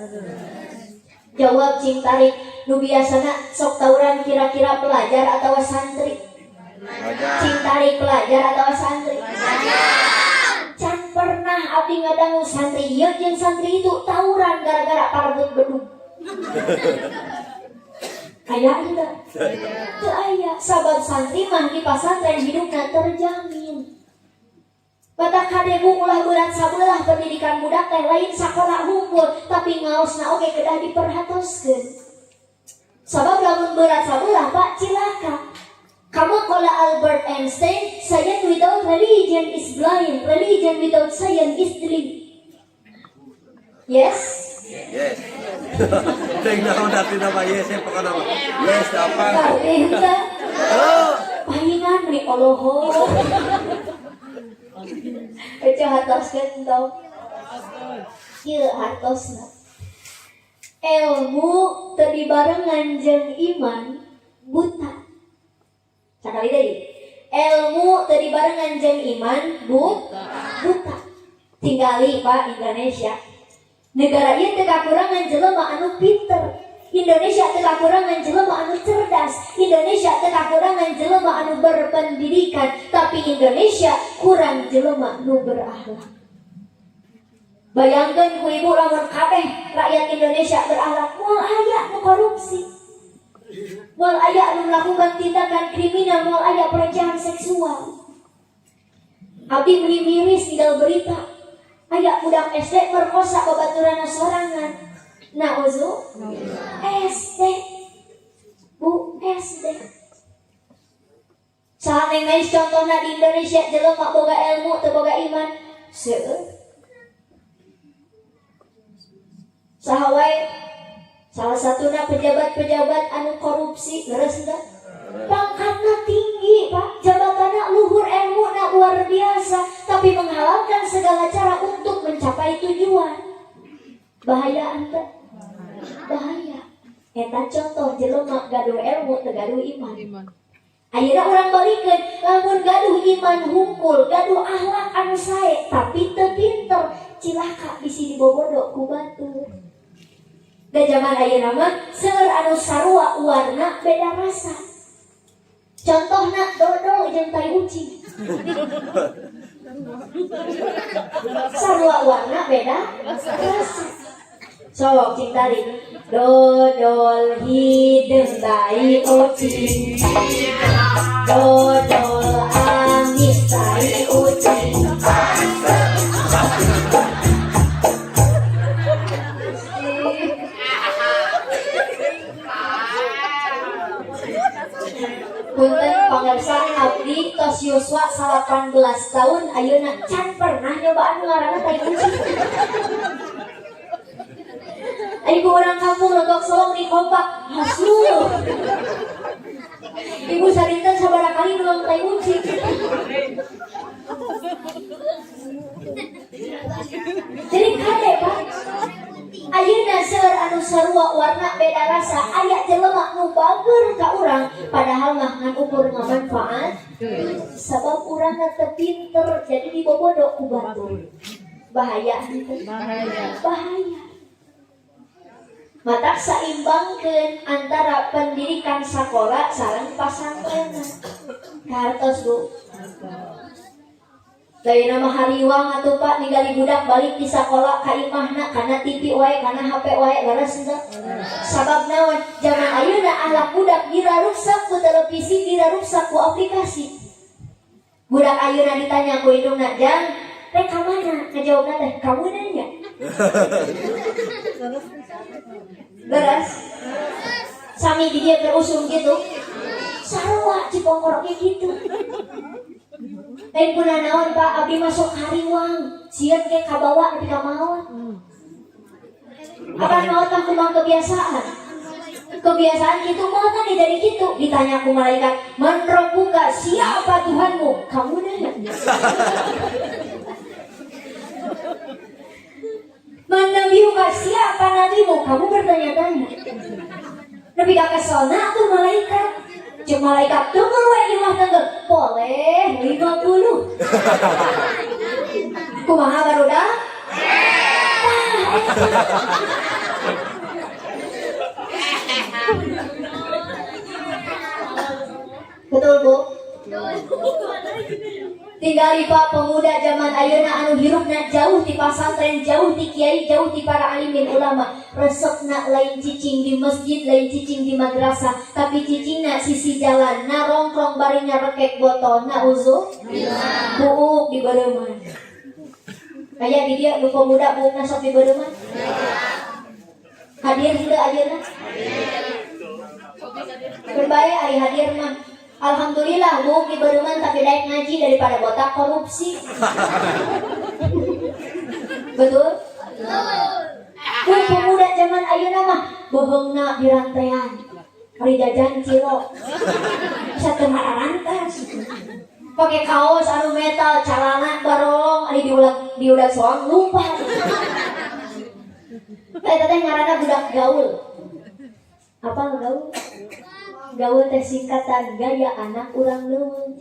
Jawab cing tarik. Nu biasana sok tawuran kira-kira pelajar atau santri? Cing tarik, pelajar atau santri? Can pernah abdi ngadangu santri ieu jeung santri itu tawuran gara-gara parebut bedug. Aya henteu? Teu aya. Sabab santri mah di pasantren hidupna terjamin. Matak kade, Bu, ulah berat sabelah pendidikan budak teh, lain sakola hungkul, tapi ngaosna oge kedah diperhatoskeun. Sabab lamun berat sabelah, Pak, cilaka. Kama qala Albert Einstein, "Science without religion is blind, religion without science is dream." Yes? Yes. Tingnan naon natin nama yes eh, pokoknya nama. Yes, apa? Kabeh teh. Oh. Pahingan meni oloho. Eca hartoskeun tong. Ieu hartosna. Ilmu teu dibarengan jeung iman buta. Sakali deui. Ilmu teu dibarengan jeung iman buta. Tinggali, Pak, Indonesia. Negara ieu teu kakurangan jelema anu pinter. Indonesia teu kakurangan jelema anu cerdas. Indonesia teu kakurangan jelema anu berpendidikan, tapi Indonesia kurang jelema nu berakhlak. Bayangkan ku Ibu, lamun kabeh rakyat Indonesia berakhlak, moal aya nu korupsi. Moal aya anu melakukan tindakan kriminal, moal aya pelecehan seksual. Abdi meni miris tinggal berita. Aya budak SD merkosa babaturanna sorangan. Nauzu SD. Bu, SD. Saha neng main contohna di Indonesia jelema boga ilmu teu boga iman? Seueur. Saha wae, salah satuna pejabat-pejabat anu korupsi, leres teu? Pangkatna tinggi, Pak, jabatanna luhur, ilmuna luar biasa, tapi menghalalkan segala cara untuk mencapai tujuan. Bahaya ente? Bahaya. Eta contoh jelema gaduh ilmu teu gaduh iman. Ayeuna urang balikeun, lamun gaduh iman hungkul, gaduh akhlak anu sae, tapi teu pinter, cilaka, bisi dibobodo ku batur. Da zaman ayeuna mah seueur anu sarua warna beda rasa. Contohna dodol jeung tai ucing. Sarua warna, beda rasa. Sok cing tarik. Dodol hideung, tai ucing. Dodol amis, tai ucing. Punten pangersa, abdi tos yuswa 18 tahun ayeuna can pernah nyobaan ngaranna tai ucing. Ibu orang kampung Legok Solong di kompak hasul. Ibu sadinten sabaraha kali nuang tai ucing. Jadi kade, Pak. Ayeuna seueur anu sarua warna beda rasa, aya jelema nu bager ka urang padahal mah ngan ukur ngamanfaat, sabab urang teu pinter, jadi dibobodo ku batur. Bahaya henteu? Bahaya. Bahaya. Matak saimbangkeun antara pendidikan sekolah sareng pasantren. Kahartos, Bu? Lain nama hariwang atuh, Pak, ningali budak balik di sekolah ka imahna kana TV wae, kana HP wae, leres henteu? Sabab naon? Zaman ayeuna akhlak budak diraruksak ku televisi, diraruksak ku aplikasi. Budak ayeuna ditanya ku indungna, "Jang, rek ka mana?" Ngajawabna teh, "Kamu nanya." Leres? Sami di dieu keur usum gitu. Sarua Cipongkor ge gitu. Lain puna naon, Pak, abdi masuk hariwang, sieun ge kabawa nepi ka maot. Apa maot mah kumaha kebiasaan? Kebiasaan gitu mah kan dari gitu. Ditanya ku malaikat, "Man rabbuka?" "Siapa Tuhanmu?" "Kamu nanya." "Man nabiyuka?" "Siapa nabimu?" "Kamu bertanya-tanya." Nepi ka keselna tuh malaikat. Cek malaikat, "Tunggu we imah tenggeul." "Boleh 50." Kumaha barudak? Tah, eta. Betul, Bu? Tinggal Pak, pemuda zaman ayeuna anu hirupna jauh di pasantren, jauh di kiai, jauh di para alimin ulama. Resepna lain cicing di masjid, lain cicing di madrasah, tapi cicingna sisi jalan, narongkrong bari nyarekek botol, nauzubillah. Buuk dibereuman. Aya di dieu nu pemuda buukna sok dibereuman? Hadir henteu ayeuna? Berbae ari hadir mah. Alhamdulillah buuk dibereuman tapi daek ngaji daripada botak korupsi. Betul? Bu, pemuda zaman ayeuna mah bohongna dirantean. Ari jajan cilok. Bisa teu mararantas. Pakai kaos anu metal, calana barolong, ari diulag diudag soang lupa. Eta teh ngaranna budak gaul. Apa gaul? Gaul teh singkatan gaya anak urang leuweung.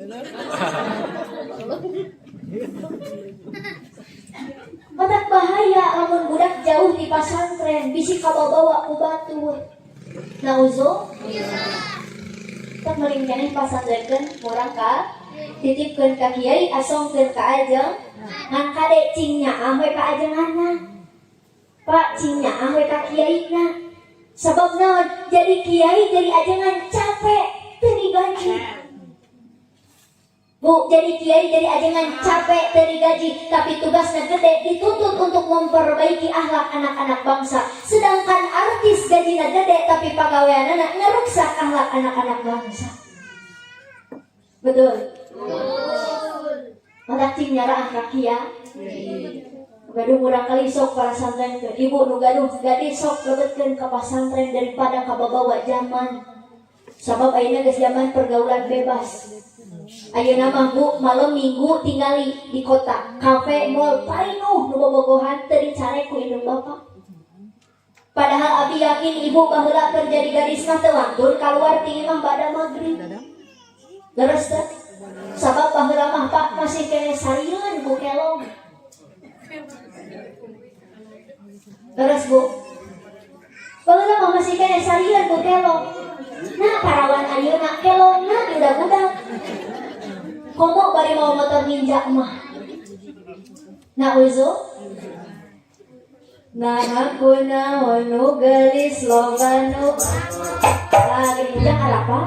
Matak bahaya lamun budak jauh di pasantren, bisi kabawa ku batur. Nauzubillah. Tak mending keneh pasantrenkeun murang ka titipkeun ka kiai, asongkeun ka ajeng, ngan kade cing nyaah we ka ajenganna. Pak, cing nyaah we ka kiaina. Sabab naon? Jadi kiai, jadi ajengan capek, teu digaji. Bu, jadi kiai, jadi ajengan capek, teu digaji, tapi tugasnya gede, dituntut untuk memperbaiki akhlak anak-anak bangsa. Sedangkan artis gajinya gede, tapi pagaweanana ngeruksak akhlak anak-anak bangsa. Betul? Matak cing nyaraah ka kiai. Gaduh murang kali sok pasantren ke ibu nu gaduh gadis, sok lebetkeun ka pasantren daripada kababawa zaman. Sabab ayeuna geus zaman pergaulan bebas. Ayeuna mah, Bu, malam Minggu tingali di kota, kafe, mall parinuh nu bobogohan, teu dicarek ku indung bapak. Padahal abi yakin ibu baheula keur jadi gadis mah teu wantun kaluar ti imah bada maghrib. Leres teh? Sabab baheula mah, Pak, masih keneh sarieun ku kelong. Leres, Bu? Baheula mah masih keneh sarieun ku kelong. Nah, parawan ayeuna kelongna diudag-udag. Komo bari mawa motor Ninja mah. Nauzu. Nah, aku naon nu geulis loba nu. Ah, gini ujang apa?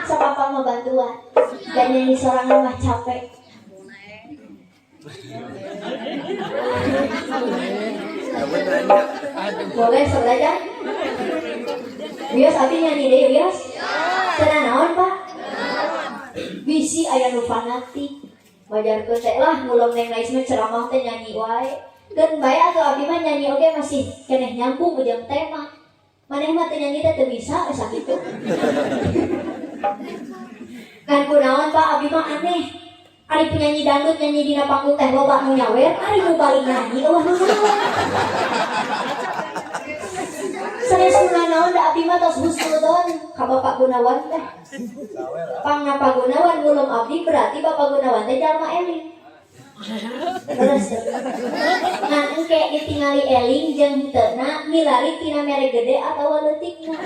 Sok apa mau bantuan? Dan nyanyi sorangan mah capek. Boleh sok aja. Wios abi nyanyi deh, wios. Cenah naon, Pak? Bisi aya nu fanatik. Wajarkeun teh lah ngulem Neng Nais mah ceramah teh nyanyi wae. Keun bae atuh abi mah nyanyi oge masih keneh nyambung jeung tema. Maneh mah teu nyanyi teh teu bisa we sakitu. Kan kunaon, Pak, abi mah aneh. Ari penyanyi dangdut nyanyi dina panggung teh loba nu nyawer, ari nu balik nyanyi eueuh nu nyawer. Sanes naon da abi mah tos husnudon ka Bapak Gunawan teh. Pangna Pak Gunawan ngulum abdi berarti Bapak Gunawan teh jalma eling. Terus ngan engke ditingali eling jeung henteu na milari tina mere gede atawa leutikna.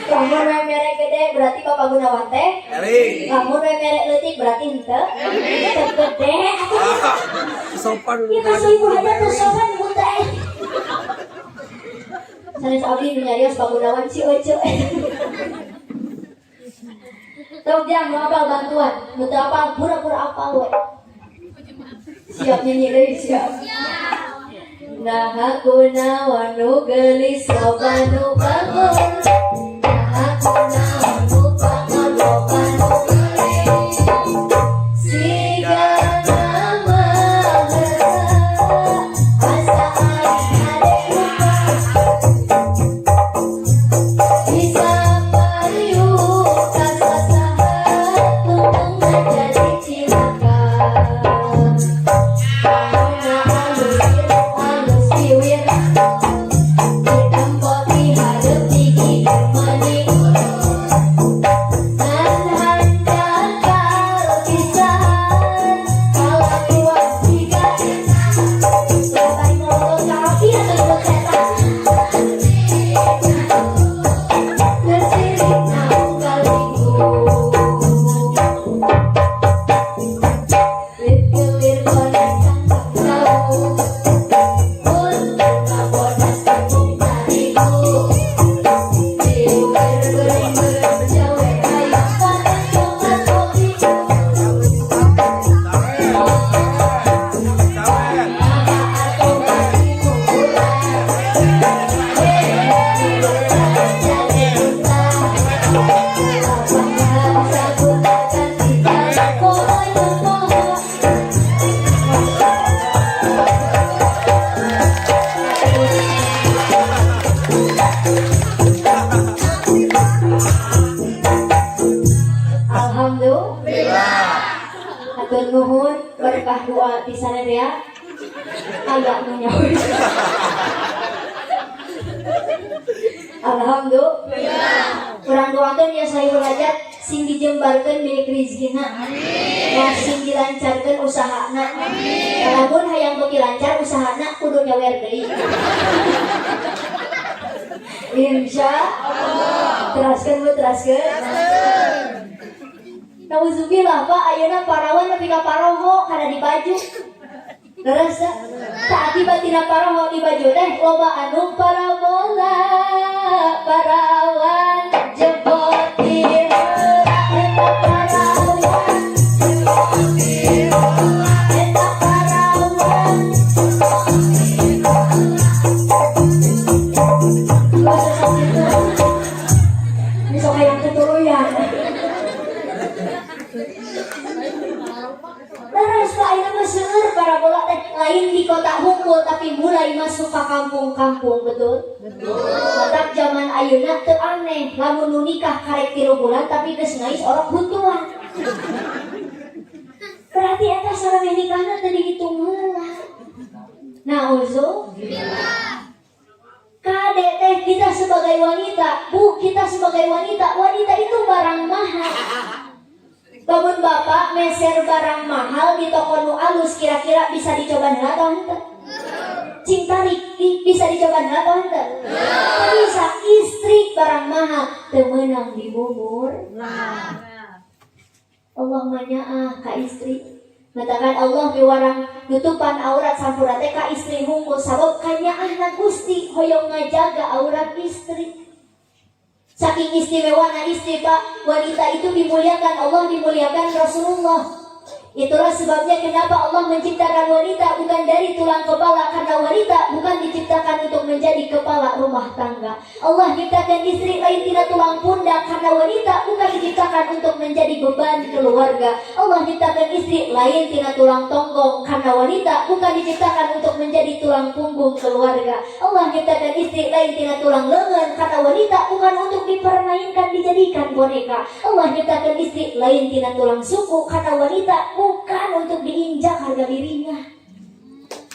Lamun we mere gede berarti Bapak Gunawan teh Eling. Lamun we mere leutik berarti henteu. Teu gede atuh. Sopan. Ieu kasih ibu aja tuh sopan ibu teh. Sanes abdi nu nyarios Pak Gunawan si Oce. Tong jang nu apal bantuan, nu teu apal pura-pura apal we. Siap nyanyi deui, siap. Nah, aku naon nu geulis loba nu bangun. Nah, aku naon nu bangun loba nu geulis. Sigana mah asa aing hade lupa. Bisa payu ka sasaha tungtungna jadi cilaka. Pangona alus alus kiwir ditempo ti hareup ti gigi. Diuber jawe hayang panen coklat kopi. Sawer. Atau pasti murah. Alhamdulillah. Hatur nuhun berkah doa di sana ya. Aya nu nyaho. Alhamdulillah. Urang doakeun ya sahibul hajat sing dijembarkeun milik rizkina. Amin. Sing dilancarkeun usahana. Amin. Lamun hayang beuki lancar usahana kudu nyawer deui. Insya Allah. Teraskeun, Bu, teraskeun. Nauzubillah, Pak, ayeuna parawan nepi ka paroho kana di baju. Leres teu? Tak akibat tina paroho di baju teh loba anu parabola, parawan jebot di heula eta parawan jebot di heula eta parawan jebot di heula. Bahasa sakitu. Ini sok hayang tutuluyan. Leres, Pak, ayeuna mah seueur parabola teh, lain di kota hungkul tapi mulai masuk ke kampung-kampung, betul? Betul. Matak zaman ayeuna teu aneh lamun nu nikah karek 3 bulan tapi geus ngais orok huntuan. Berarti eta sareng nikahna teu dihitung heula. Nauzubillah. Kade teh kita sebagai wanita, Bu, kita sebagai wanita, wanita itu barang mahal. Lamun bapak meser barang mahal di toko nu alus, kira-kira bisa dicoba heula atau henteu? Cing tarik bisa dicoba heula atau henteu? Bisa. Istri barang mahal teu meunang dibubur. Allah mah nyaah ka istri. Matakan Allah piwarang nutupan aurat sampurna teh ka istri hungkul sabab kanyaahna Gusti hoyong ngajaga aurat istri. Saking istimewana istri, Pak, wanita itu dimuliakan Allah, dimuliakan Rasulullah. Itulah sebabnya kenapa Allah menciptakan wanita bukan dari tulang kepala, karena wanita bukan diciptakan untuk menjadi kepala rumah tangga. Allah menciptakan istri lain tidak tulang pundak, karena wanita bukan diciptakan untuk menjadi beban keluarga. Allah menciptakan istri lain tidak tulang tonggong, karena wanita bukan diciptakan untuk menjadi tulang punggung keluarga. Allah menciptakan istri lain tidak tulang lengan, karena wanita bukan untuk dipermainkan, dijadikan boneka. Allah menciptakan istri lain tidak tulang suku, karena wanita bukan untuk diinjak harga dirinya.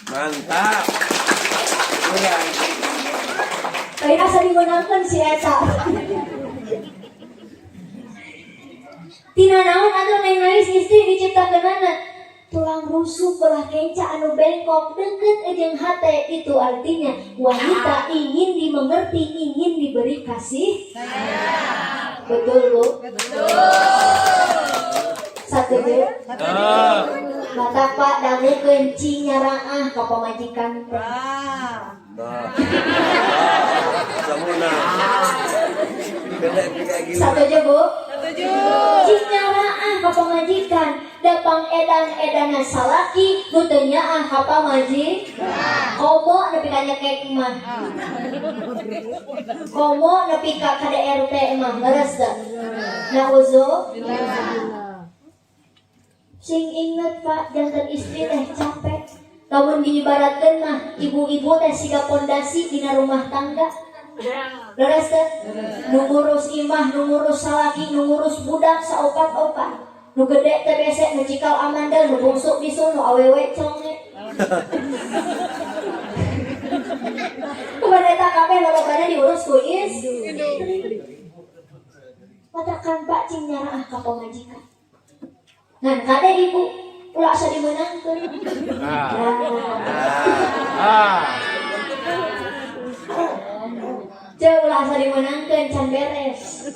Mantap. Lain asa dimenangkan si eta. Tina naon atuh neng nangis istri diciptakeunana tulang rusuk belah kenca anu bengkok deket jeung hate, itu artinya wanita ingin dimengerti, ingin diberi kasih sayang. Betul, Bu? Betul. Satuju? Mata Pak dangukeun cing nyaraah ka pamajikan teh. Nah. Samuna. Beda kayak gini. Satuju, Bu? Setuju. Cing nyaraah ka pamajikan, da pang edan-edana salaki nu teu nyaah ka pamajikan. Komo nepi ka nyekek mah. Komo nepi ka KDRT mah, leres teu? Nauzubillah. Sing inget, Pak, janten istri teh capek. Lamun diibaratkeun mah ibu-ibu teh siga pondasi dina rumah tangga. Leres teh? Nu ngurus imah, nu ngurus salaki, nu ngurus budak saopat-opat. Nu gede teh bese, nu cikal amandel, nu bungsu bisul, nu awewe conge. Kumaha eta kabeh lolobana diurus ku istri. Matakan Pak cing nyaraah ka pamajikan. Ngan kade ibu ulah asa dimeunangkeun. Nah. Ceu ulah asa dimeunangkeun can beres.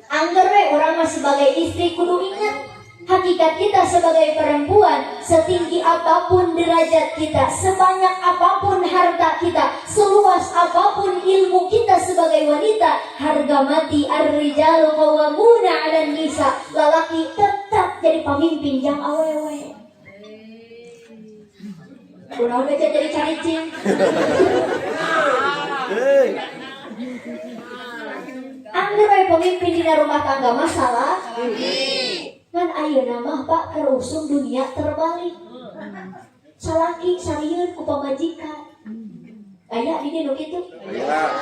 Angger we urang mah sebagai istri kudu inget. Hakikat kita sebagai perempuan, setinggi apapun derajat kita, sebanyak apapun harta kita, seluas apapun ilmu kita sebagai wanita, harga mati ar-rijalu qawwamuna 'alan nisa. Lalaki tetap jadi pemimpin jang awewe. Kunaon aja jadi caricing. Hei. Angger we pemimpin dina rumah tangga masalah. Ngan ayeuna mah, Pak, keur usum dunia terbalik. Salaki sarieun ku pamajikan. Aya di dieu nu kitu? Aya.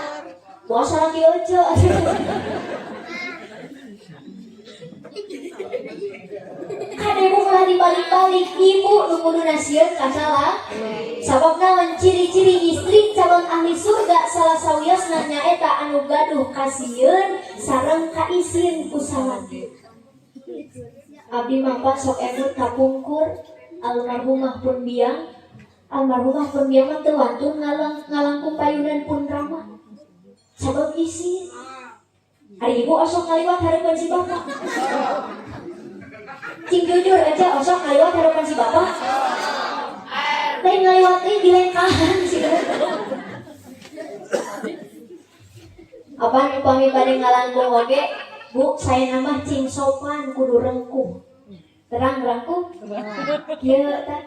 Moal salaki ojo. Kade bu ulah dibalik-balik, ibu nu kuduna sieun ka salah. Sabab naon? Ciri-ciri istri calon ahli surga salah sawiosna nyaeta anu gaduh kasieun sareng kaisin ku salaki. Abdi mah, Pak, sok emut kapungkur almarhumah pun biang. Almarhumah pun biang mah teu wantun ngalangkung payunan pun rama. Sabab isin. Ari ibu osok ngaliwat hareupeun si bapak? Cing jujur aja, osok ngaliwat hareupeun si bapak? Lain ngaliwat euy, dilengkahan sih. Apaan upami bade ngalangkung oge, Bu, saya nama cing sopan kudu rengkuh. Terang rengkuh? Kieu tah.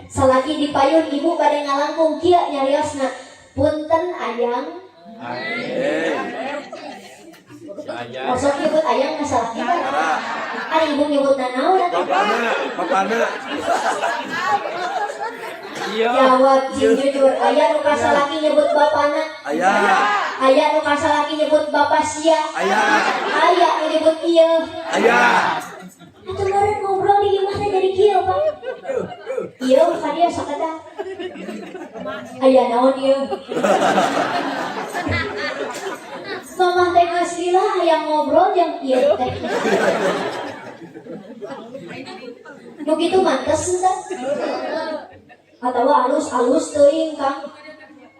Salaki di payun ibu bade ngalangkung kieu nyariosna. Punten, ayang. Hei. Osok nyebut ayang ka salaki tah? Ari ibu nyebut naon atuh? Bapana, bapana. Jawab cing jujur, aya nu ka salaki nyebut bapana? Aya. Aya nu ka salaki nyebut bapak sia? Aya. Aya nu nyebut ieu? Aya. Atuh meureun ngobrol di imah teh jadi kieu, Pak. Ieu ka dieu sakedap. Aya naon ieu? Mamah teh geus lila hayang ngobrol jeung ieu teh. Nu kitu mantes teh. Atawa alus-alus teuing, Kang.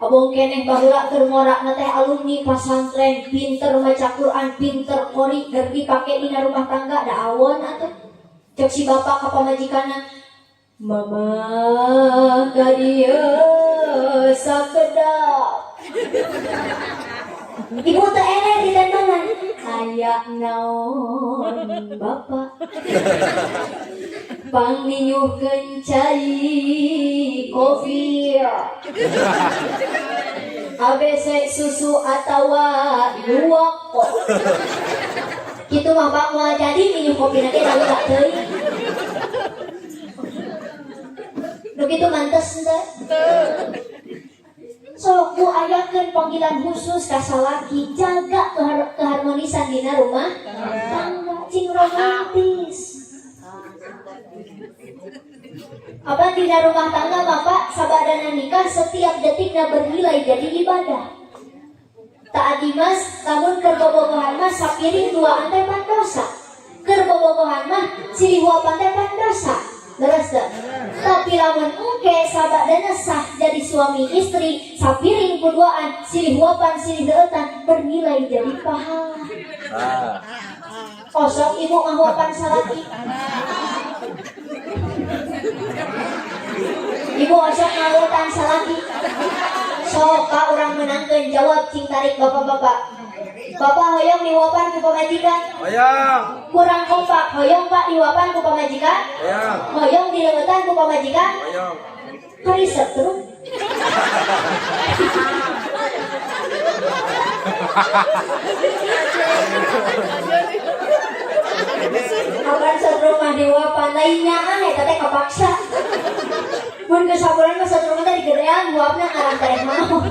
Abong keneh baheula keur ngorakna teh alumni pasantren, pinter maca Quran, pinter qori, keur dipake dina rumah tangga da awon atuh. Cek si bapak ka pamajikanna, "Mama ka dieu sakedap." Ibu teh eleh di tendangan. Aya naon, Bapak? Pangninyuhkeun cai kopi. ABC susu atawa luwak kok. Kitu mah, Pak, moal jadi minum kopi nanti lalu teuing. Nu kitu mantes teh? Sok, Bu, ayakeun panggilan khusus ka salaki, jaga keharmonisan dina rumah tangga, cing romantis. Apa dina rumah tangga, Bapak, sabadana nikah setiap detikna bernilai jadi ibadah. Taat Dimas, lamun keur bobogohan mah sapiring dua teh pan dosa. Keur bobogohan mah silih huapan teh pan dosa. Leres teu? Tapi lamun engke sabadana sah jadi suami istri, sapiring kuduaan, silih huapan, silih deueutan bernilai jadi pahala. Ah. Osok ibu ngahuapan salaki? Ibu osok ngahuapan salaki? Sok ka urang menangkeun, jawab cing tarik, bapak-bapak. Bapak hoyong dihuapan ku pamajikan? Hoyong. Kurang kompak, hoyong, Pak, dihuapan ku pamajikan? Hoyong. Hoyong dileueutan ku pamajikan? Hoyong. Karisep terus. Apan setrum mah dihuapan lainnya ah eta teh kapaksa. Mun geus sabulan mah setrum teh digedean huapna ngarang teh maot.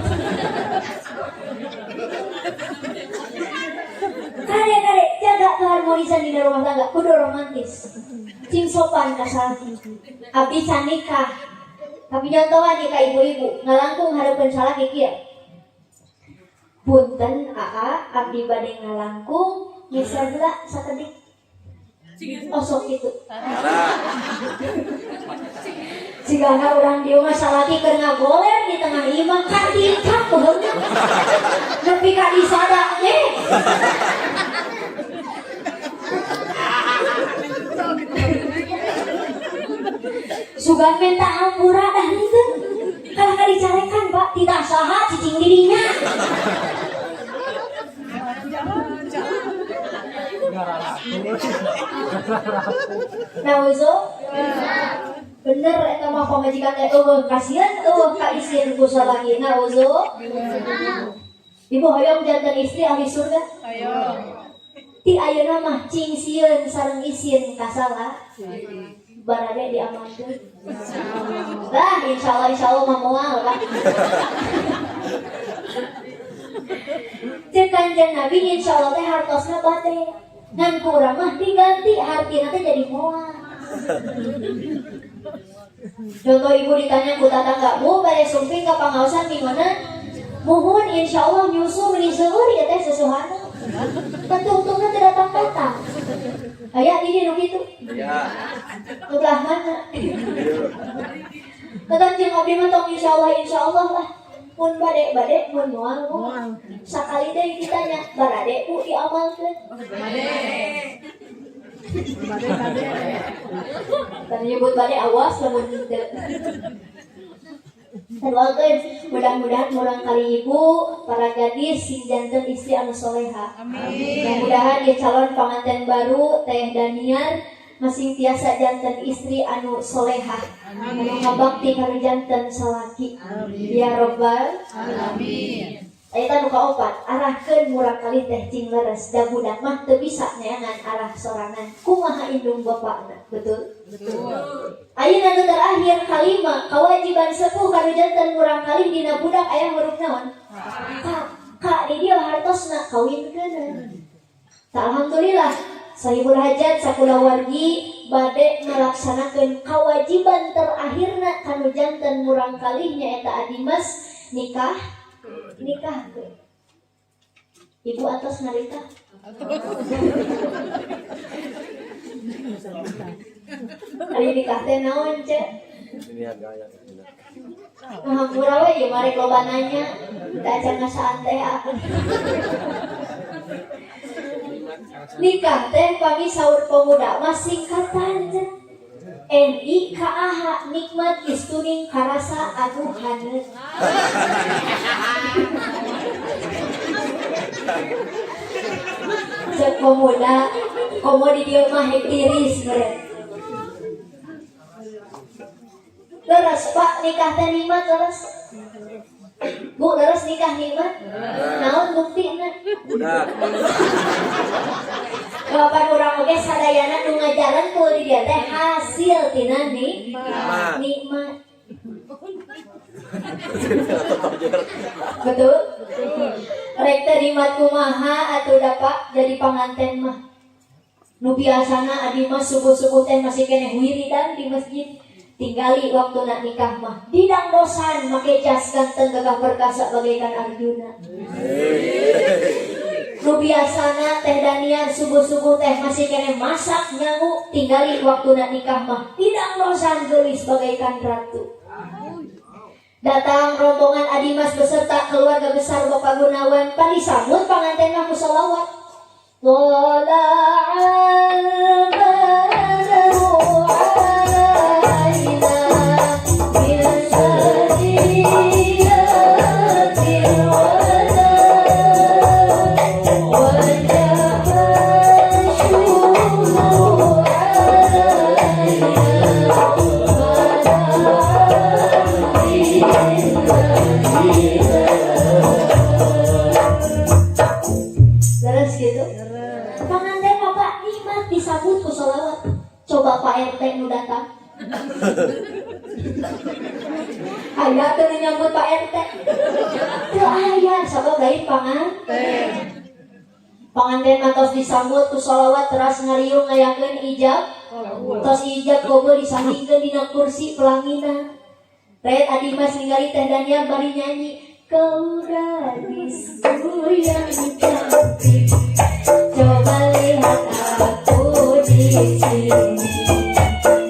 Kade kade jaga keharmonisan di rumah tangga kudu romantis. Cing sopan ka salaki. Abdi can nikah. Tapi nyontohan nih ka ibu-ibu ngalangkung hareupeun salaki kieu. Punten aa, abdi bade ngalangkung geser heula sakedik. Osok kitu. Jigana urang dieu mah salaki keur ngagoler di tengah imah katingkap beuheungna. Nepi ka disada ge. Sugan minta hampura dah henteu. Kalah ka dicarekan, Pak, tidak saha cicing dirinya. Nauzu. Bener eta mah pamajikan teh eueuh kasihan eueuh ka isin ku salaki. Nauzu. Ibu hoyong janten istri ahli surga? Hoyong. Ti ayeuna mah cing sieun sareng isin kasalah. Barade diamankeun. Lah insyaallah insyaallah mah moal lah. Ceuk Kanjeng Nabi insyaallah teh hartosna bade. Ngan ku urang mah diganti hartina teh jadi moal. Contoh ibu ditanya ku tatangga, "Bu, bade sumping ka pangaosan mingona?" Muhun insyaallah nyusu meuni seueur ieu teh sesuhana. Tentu untungna teu datang-datang. Aya di dieu nu kitu. Ya. Nu belah mana? Tetap jeung abdi mah tong insyaallah insyaallah lah. Mun bade bade mun moal moal. Sakali deui ditanya, barade Bu diamalkeun? Bade. Tadi nyebut bade awas lamun henteu. Doakeun mudah-mudahan murang kali ibu para gadis sing janten istri anu soleha. Amin. Mudah-mudahan ieu calon panganten baru Teh Daniar masing tiasa janten istri anu solehah. Anu ngabakti kanu janten salaki. Ya robbal alamin. Eta nu kaopat, arahkeun murang kali teh cing leres da budak mah teu bisa neangan arah sorangan. Kumaha indung bapakna, betul? Betul. Ayeuna nu terakhir kalima, kewajiban sepuh kanu janten murang kali dina budak aya huruf naon? Ka. Ka di dieu hartosna kawinkeun. Ta alhamdulillah sahibul hajat sakulawargi bade ngalaksanakeun kewajiban terakhirna kanu janten murang kalih nyaeta Adimas nikah. Nikah ke ibu atas nalika hari nikah teh naon cek ngahampura we ieu mah rek loba nanya da acan ngasaan teh nikah teh pami saur pemuda mah singkatan cek N I K A H nikmat istuning karasa aduh haneut. Cek pemuda komo di dieu mah hek tiris meureun. Leres Pak nikah teh nikmat leres. Bu leres nikah nikmat. Naon buktina? Budak. Bapak urang oge sadayana nu ngajaran ku di dieu teh hasil tina nikmat. Nikmat. Betul? Rek teh nikmat kumaha atuh da Pak jadi panganten mah. Nu biasana adi mah subuh-subuh teh masih keneh wiridan di masjid. Tinggali waktu nak nikah mah didang dosan make jas ganteng gagah perkasa bagaikan Arjuna. Nu biasana teh Daniar subuh-subuh teh masih keneh masak nyangu tinggali waktu nak nikah mah didang dosan geulis bagaikan ratu. Datang rombongan Adimas beserta keluarga besar Bapak Gunawan pan disambut panganten mah ku sholawat. Thala'al badru alaina min saniyatil wada wajaba syukru alaina leres gitu. Panganten Bapak nikmat disambut ku sholawat. Coba Pak RT nu datang. Aya teu nu nyambut Pak RT. Teu aya sabab lain panganten. Panganten mah tos disambut ku sholawat teras ngariung ngayakeun ijab. Tos ijab kabul disandingkeun dina kursi pelaminan. Rayat Adimas ningali Teh Daniar bari nyanyi. Kau gadisku yang cantik, coba lihat aku di sini.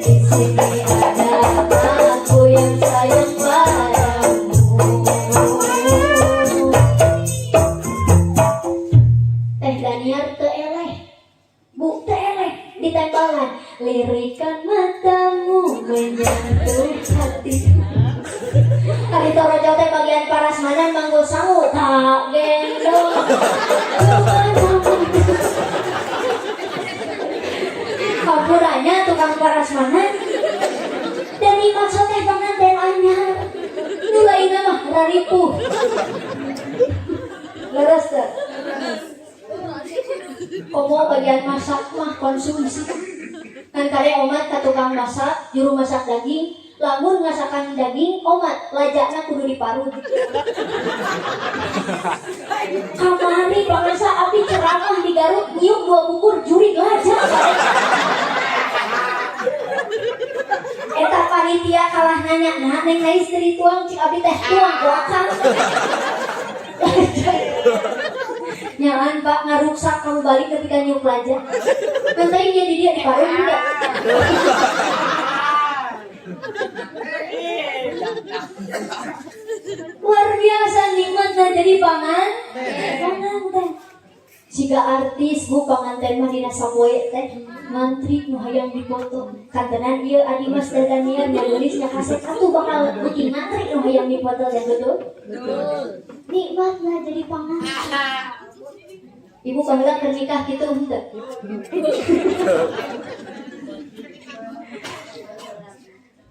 Di sini ada aku yang sayang padamu. Teh Daniar teu eleh, Bu teu eleh ditembalan. Lirikan matamu menyentuh Hampuranya tukang parasmanan dan nikmat soteh panganten anyar. Nu lainna mah raripuh. Leres teu? Komo bagian masak mah konsumsi. Kan kade omat ka tukang masak, juru masak daging, lamun ngasakan daging omat lajana kudu diparut. Kamari pangasa api ceramah di Garut nyiuk dua bukur jurig laja. Eta panitia kalah nanya, nah neng nais teu dituang cik abdi teh tuang ku akang. Nyalan pak ngaruksak kamu balik ketika nyiuk laja. Kan tadi dia di dia diparut juga. Luar biasa nikmatnya jadi panganten. Jika artis bu panganten mah dina sapoe teh ngantri nu hayang dipoto. Kantenan ieu Adi Mas dan Daniel nulisnya kaset atuh bakal beuki ngantri nu hayang dipoto teh betul? Nikmatnya jadi panganten. Ibu baheula keur nikah kitu henteu?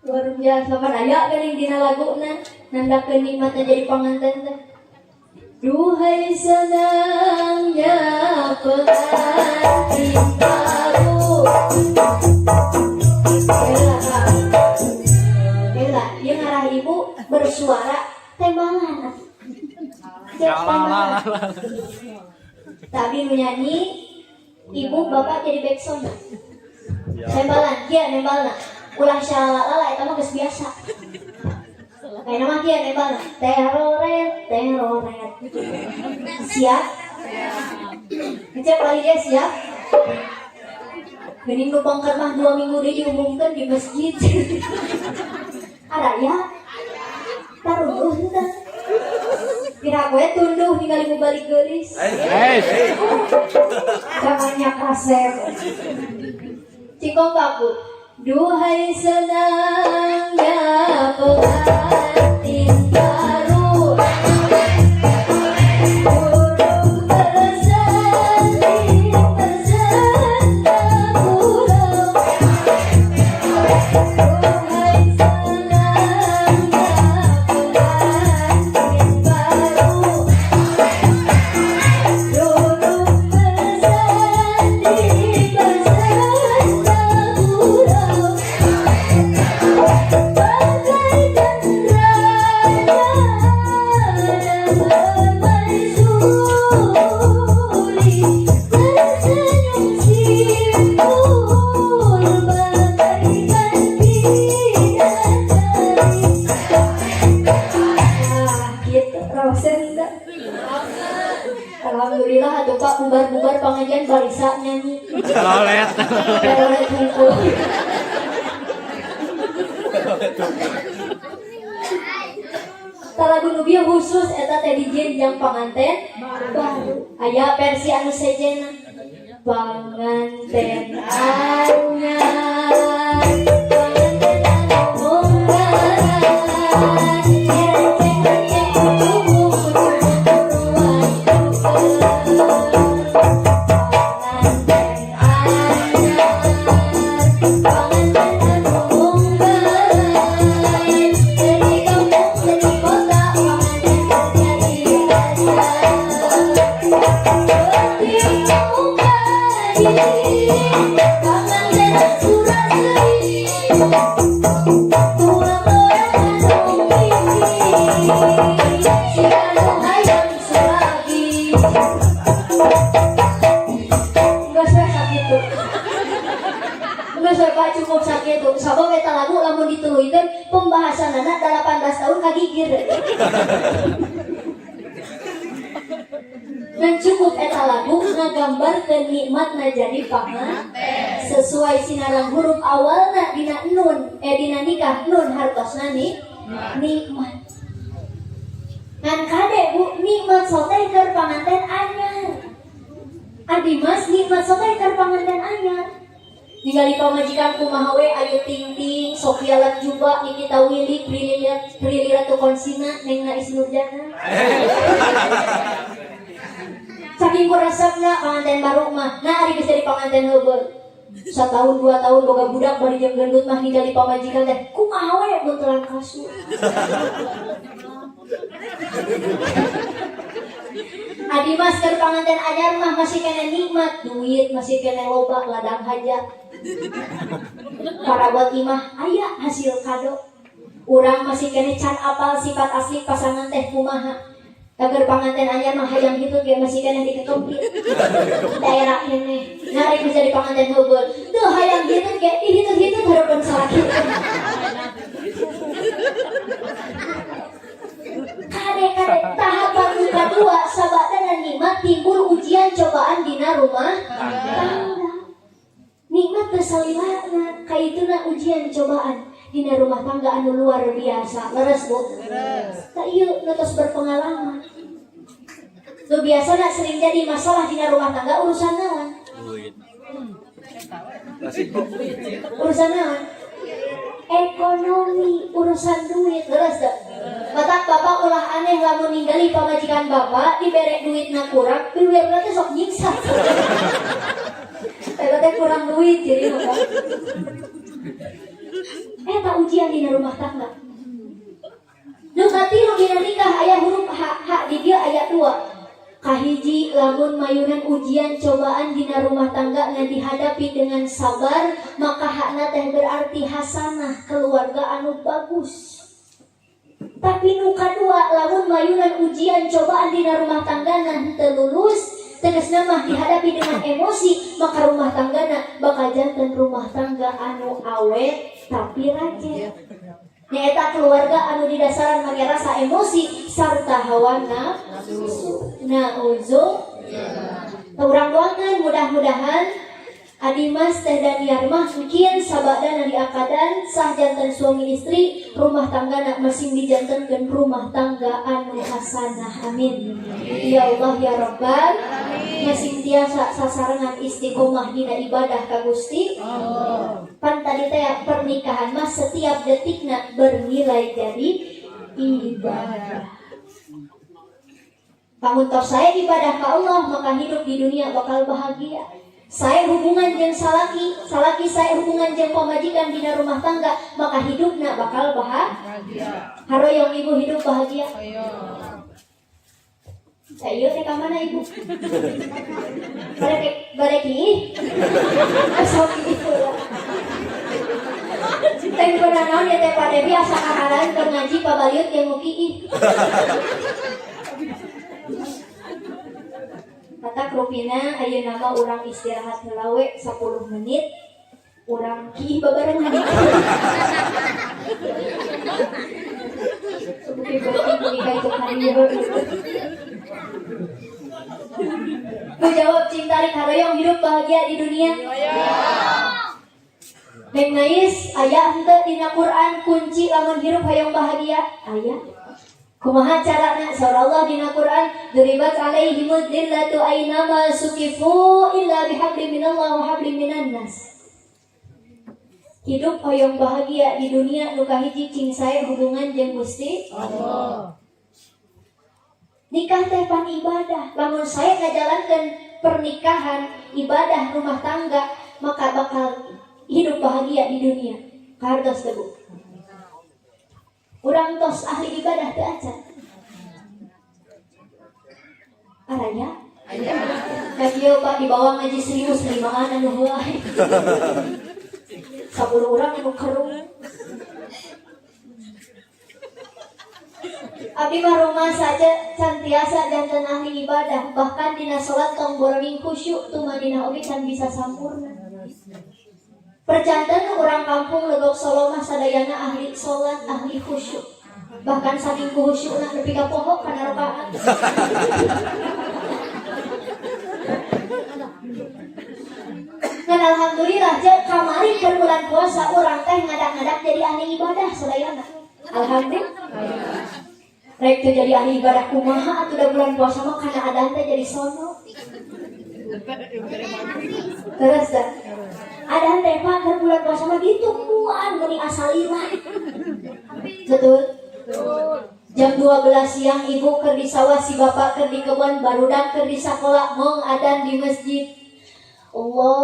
Luar biasa pan aya geuning dina laguna nandakeun nikmatna jadi panganten teh. Duhai senangnya pengantin baru. Ela, Ela, ieu ngarah ibu bersuara tembalan. Tembalan. Tapi nu nyanyi ibu bapak jadi backsound. Tembalan, kieu nembalna. Ulah syalalala eta mah geus biasa. Kayak nama kieu nembalna. Teroret, teroret. Siap? Ngecek lagi dia siap? Geuning nu pongker mah 2 minggu deui diumumkeun di masjid. Araya? Taruh henteu. Pira we tunduh ningali nu balik geulis. Zamannya kasep. Cingkong baku. Duhai senangnya pengantin baru. Burung bersedih bersenda gurau. Duhai senangnya pengantin baru. Burung bersedih bersenda gurau. Bagaikan raja dan permaisuri tersenyum simpul bagaikan bidadari. Ah, gitu rawasen teh. Alhamdulillah atuh Pak bubar-bubar pangajian barisa nyanyi. Lolet. Lolet hungkul. Lagu nu bieu khusus eta teh dijieun jang panganten baru. Aya versi anu sejenna. Panganten anyar, panganten anu munggaran, nyerenceng-renceng kucubung kucubung Panganten anyar, panganten anu munggaran, dari kampung dari kota panganten jadi raja. Panganten Suraseri, tua anu si anu hayang sulagi. Geus we sakitu. Geus we Pak cukup sakitu. Sabab eta lagu lamun dituluykeun pembahasanana 18 tahun kagigir. Dan cukup eta lagu ngagambarkeun nikmatna jadi panganten sesuai sinarang huruf awalna dina nun, dina nikah nun hartosna nikmat. Ngan kade Bu nikmat soteh keur panganten anyar. Adi Mas nikmat soteh keur panganten anyar. Ningali pamajikan kumaha we Ayu Ting Ting, Sophia Latjuba, Nikita Willy, Prilly Latuconsina, Neng Nais Nurjana. Saking ku resepna panganten baru mah. Nah, ari geus jadi panganten heubeul. Satahun 2 tahun boga budak bari jeung gendut mah ningali pamajikan teh kumaha we buntelan kasur. Adi mas keur panganten anyar mah masih keneh nikmat, duit masih keneh loba, ladang hajat. Parabot imah aya hasil kado. Urang masih keneh can apal sifat asli pasangan teh kumaha. Agar panganten anyar mah hayang hitut ge masih keneh dikekempit. Daerah keneh. Nah, rek jadi panganten heubeul. Teu hayang hitut ge dihitut-hitut hareupeun salaki. Kade-kade tahapan nu kadua sabadana nikmat timbul ujian cobaan dina rumah tangga. Nikmat teu salilana kaituna ujian cobaan dina rumah tangga anu luar biasa. Leres, Bu? Leres. Tah ieu nu tos berpengalaman. Nu biasana sering jadi masalah dina rumah tangga urusan naon? Duit. Resiko. Urusan naon? Ekonomi, urusan duit. Leres teu? Matak bapak ulah aneh lamun ningali pamajikan bapak dibere duitna kurang, duitna teh sok nyiksa. Eta teh kurang duit jadi mah. Eta ujian dina rumah tangga. Nu katilu dina nikah aya huruf H, H di dieu aya 2. Kahiji lamun mayunan ujian cobaan dina rumah tangga ngan dihadapi dengan sabar, maka hakna teh berarti hasanah, keluarga anu bagus. Tapi nu kadua lamun mayunan ujian cobaan dina rumah tangga nah teu lulus, tegasna mah dihadapi dengan emosi, maka rumah tanggana bakal janten rumah tangga anu awet tapi rajin. Nyaeta keluarga anu didasaran make rasa emosi sarta hawa nafsu. Nauzubillah. Urang doakeun mudah-mudahan Adi Mas Teh Daniar mah mungkin sabadana diakadan sah janten suami istri, rumah tangga masing dijantenkeun rumah tangga anu hasanah, amin ya Allah ya Rabbal. Masing tiasa sasarengan istiqomah dina ibadah ka Gusti Allah. Pan tadi teh pernikahan mah setiap detikna bernilai jadi ibadah. Lamun tos saya ibadah ka Allah, maka hidup di dunia bakal bahagia. Saya hubungan jeung salaki, salaki saya hubungan jeung pamajikan dina rumah tangga, maka hidupna bakal bahagia. Haroyong ibu hidup bahagia. Saya ieu teh ka mana ibu? Barek barek ieu. Sok ibu lah. Teh pernah naon ya teh Pak Devi asa kaharan keur ngaji pabaliut jeung muki ih. Kata rupina ayeuna mah urang istirahat heula we 10 menit, urang kiih babarengan. Bukti bukti ka itu karieu. Ku jawab cinta haroyong hidup bahagia di dunia. Neng Nais aya henteu dina Quran kunci lamun hirup hayang bahagia? Aya. Kumaha carana? Saur Allah dina Quran, duribat alaihimud dzillatu ainama suqifu illa bihablim minallah wa hablim minan nas. Hidup hoyong bahagia di dunia nu kahiji cing sae hubungan jeung Gusti Allah. Nikah teh pan ibadah. Lamun sae ngajalankeun pernikahan, ibadah rumah tangga, maka bakal hidup bahagia di dunia. Kahartos teh Bu. Urang tos ahli ibadah teu acan. Araya? Aya. Da kieu Pak dibawa ngaji serius limaan anu heula. 10 urang anu kerung. Abdi mah rumah saja can tiasa janten ahli ibadah, bahkan dina salat tong boroning khusyuk tumanina oge can bisa sampurna. Perjanten urang kampung Legok Solo mah sadayana ahli salat, ahli khusyuk. Bahkan saking khusyukna nepi ka poho kana rakaat. Ngan alhamdulillah je kamari keur bulan puasa urang teh ngadak-ngadak jadi ahli ibadah sadayana. Alhamdulillah. Rek teu jadi ahli ibadah kumaha atuh da bulan puasa mah kana adan teh jadi sono. Terus dah. Adan teh Pak keur bulan puasa mah ditungguan meni asalila. Betul? Betul. Jam 12 siang ibu keur di sawah, si bapak keur di kebun, barudak keur di sakola, mong adan di masjid. Allahu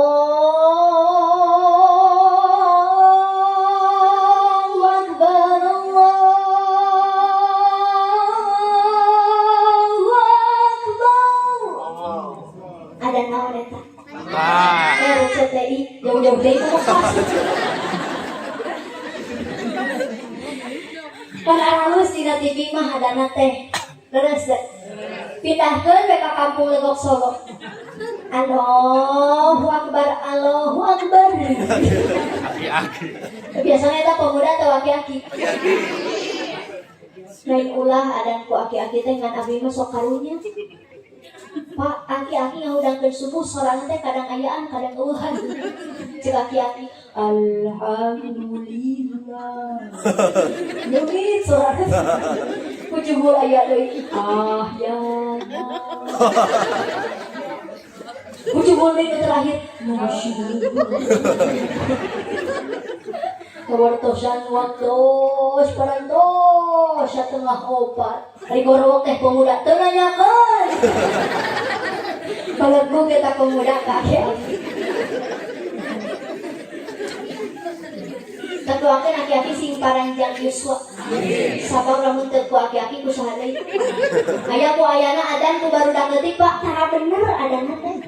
Akbar, Allahu Akbar. Ada naon eta? RCTI jauh-jauh deui ka Mekah. Kan halus dina TV mah adana teh. Leres teh. Pindahkeun we ka kampung Legok Solo. Allahu Akbar, Allahu Akbar. Aki-aki. Biasanya eta pemuda atau aki-aki? Lain ulah adan ku aki-aki teh, ngan abi mah sok karunya. Pak, aki-aki ngahudangkeun subuh sorana teh kadang ayaan, kadang eueuhan. Cek aki-aki, alhamdulillah. Leungit sorana. Kucubul aya deui. Ah ya. Kucubul deui nu terakhir. Masyaallah. Kawartosan waktos parantos 3:30. Ari gorowok teh pemuda teu nanyakeun. Balegu kita pemuda ka aki-aki. Katuakeun aki-aki sing paranjang yuswa. Sabab lamun teu ku aki-aki ku saha deui. Aya ku ayana adan ku barudak leutik, Pak, tara bener adanna teh.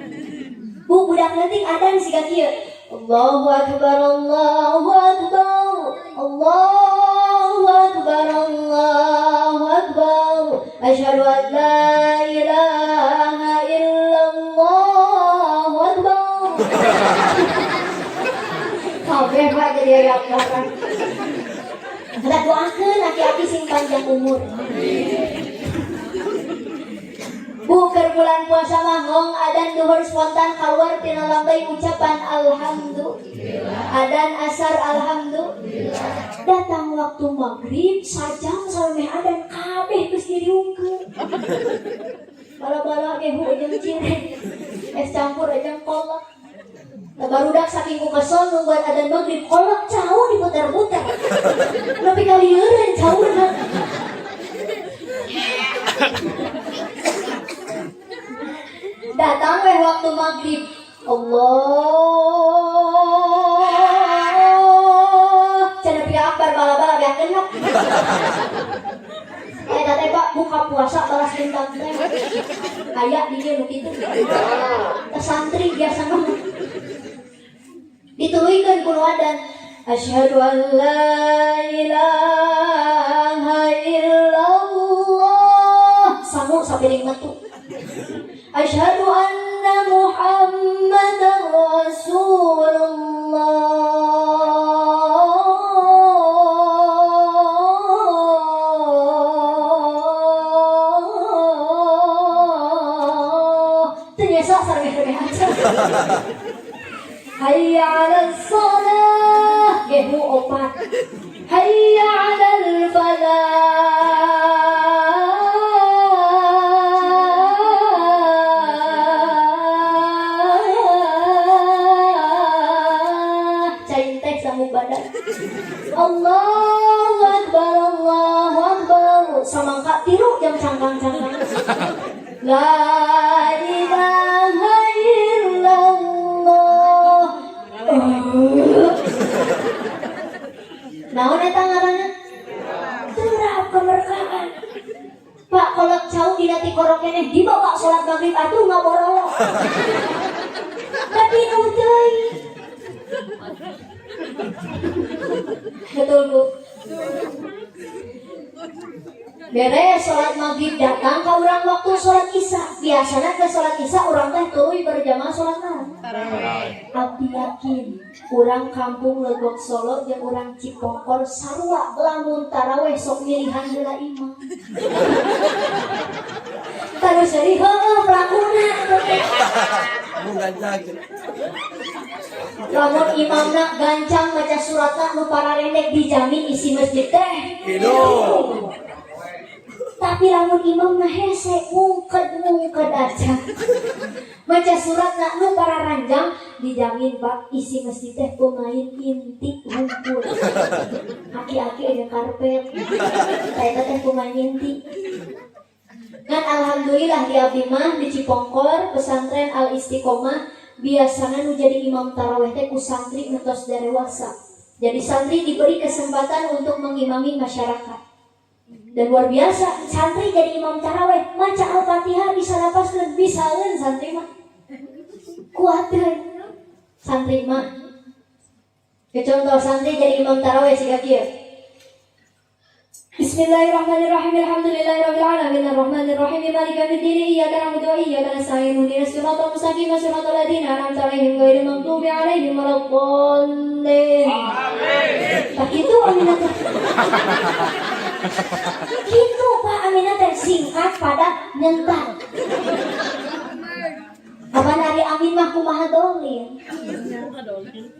Bu, budak leutik adan siga kieu. Allahu Akbar, Allahu Akbar, Allahu Akbar, Allahu Akbar. Asyhadu an la ilaha illallah Akbar. Kabeh Pak jadi aya akbaran. Kita doakeun aki-aki sing panjang umur. Bu, keur bulan puasa mah ngong adan duhur spontan keluar tina lambai ucapan alhamdulillah. Adan asar alhamdulillah. Datang waktu maghrib sajam sampai adan kabeh geus diriungkeun. Bala-bala gehu jeung cireng, es campur jeung kolak. Nah, barudak saking ku kesel nungguan adan maghrib, kolak cau diputer-puter. Nepi ka lieureun cauna. Datang weh waktu maghrib. Allah. Cenah pi akbar bala-bala beak genep. Eta teh Pak buka puasa balas dendam teh. Aya di dieu nu kitu. Teh santri biasa mah. Dituluykeun ku nu adan. Asyhadu an la ilaha illallah. Sangu sapiring metu. Asyhadu anna Muhammadar Rasulullah. Teu nyesa saremeh-remeh aja. Hayya 'alas shalah, gehu opat. Hayya 'alal falah. Cai teh sangu badan. Allahu Akbar, Allahu Akbar. Samangka tiru jam cangkang-cangkang. La ilaha illallah. Naon eta ngaranna? Terap kemerkaan. Pak, kolak cau dina tikorok keneh dibawa salat maghrib atuh ngaborolok. Tapi nu teuing. Betul Bu. Beres sholat maghrib datang ke urang waktu sholat isya. Biasanya ke sholat isya urang teh tuluy berjamaah sholat malam. Abdi yakin urang kampung Legok Solo jeung urang Cipongkor sarua lamun taraweh sok milihan heula imam. Terus jadi heueuh pelakuna. Mun gancang. Lamun imamna gancang maca suratna nu pararendek dijamin isi masjid teh. Hidup. Tapi lamun imamna hese mungked-mungked aja. Maca suratna nu pararanjang Dijamin, Pak, isi masjid teh pemain inti hungkul. Aki-aki aja karpet. Saya teh pemain inti. Kan alhamdulillah di abdi mah di Cipongkor pesantren Al Istiqomah biasanya nu jadi imam taraweh teh ku santri nu tos dewasa. Jadi santri diberi kesempatan untuk mengimami masyarakat. Dan luar biasa, santri jadi imam taraweh, maca Al-Fatihah bisa lapaskeun, bisaeun santri mah. Kuateun santri mah. Contoh santri jadi imam taraweh siga kieu. Bismillahirrahmanirrahim. Alhamdulillahirabbil alamin arrahmanirrahim maliki yaumiddin iyyaka na'budu wa iyyaka nasta'in ihdinas siratal mustaqim siratal ladzina an'amta 'alaihim ghairil maghdubi 'alaihim waladdallin. Amin. Tak kitu Aminah teh. Kitu Pak Aminah teh singkat padat nyentak. Kapan hari amin mah kumaha dolin.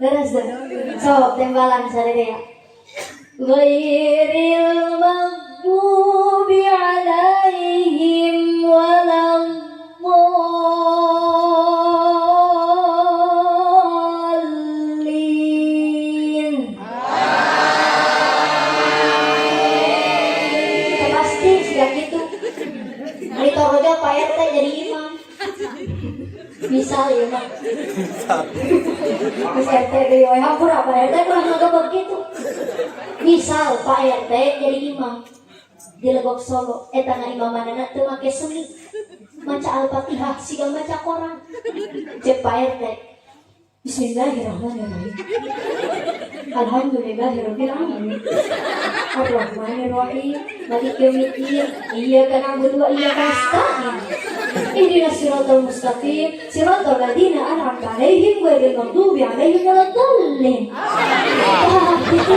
Beres deh. Sok tembalan sadaya. Ghairil maghdubi alaihim waladdallin. Amin. Pasti sudah gitu. Ari torojo Pak RT jadi imam. Misal ya mah. Terus RT deui we hampura Pak RT kurang ngagebeg gitu. Misal Pak RT jadi imam di Legok Solo, eta ngaimamanana teu make seni. Maca Al-Fatihah siga maca koran. Cek Pak RT. Bismillahirrahmanirrahim. Alhamdulillahirabbil alamin. Arrahmanirrahim. Maliki yaumiddin. Iyyaka na'budu wa iyyaka nasta'in. Ihdinas siratal mustaqim, siratal ladzina an'amta 'alaihim ghairil maghdubi 'alaihim waladdallin. Ah, gitu.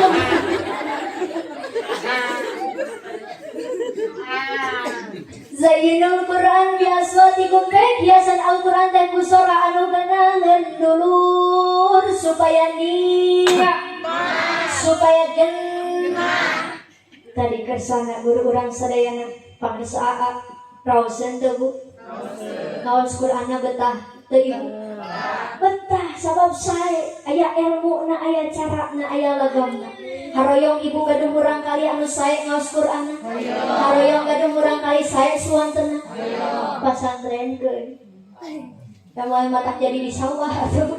Zayyinul Quran bi aswatikum, hiasan Al-Quran teh ku sora anu geunaheun dulur supaya niat, supaya genah. Tadi kersana guru urang sadayana panggeus aa raoseun teu Bu? Ngaos Qur'anna betah teu Ibu? Betah sabab sae aya ilmuna, aya carana, aya lagamna. Haroyong ibu gaduh murang kali anu sae ngaos Qur'anna. Haroyong gaduh murang kali sae suwantena. Pasantrenkeun. Da moal matak jadi di sawah atuh.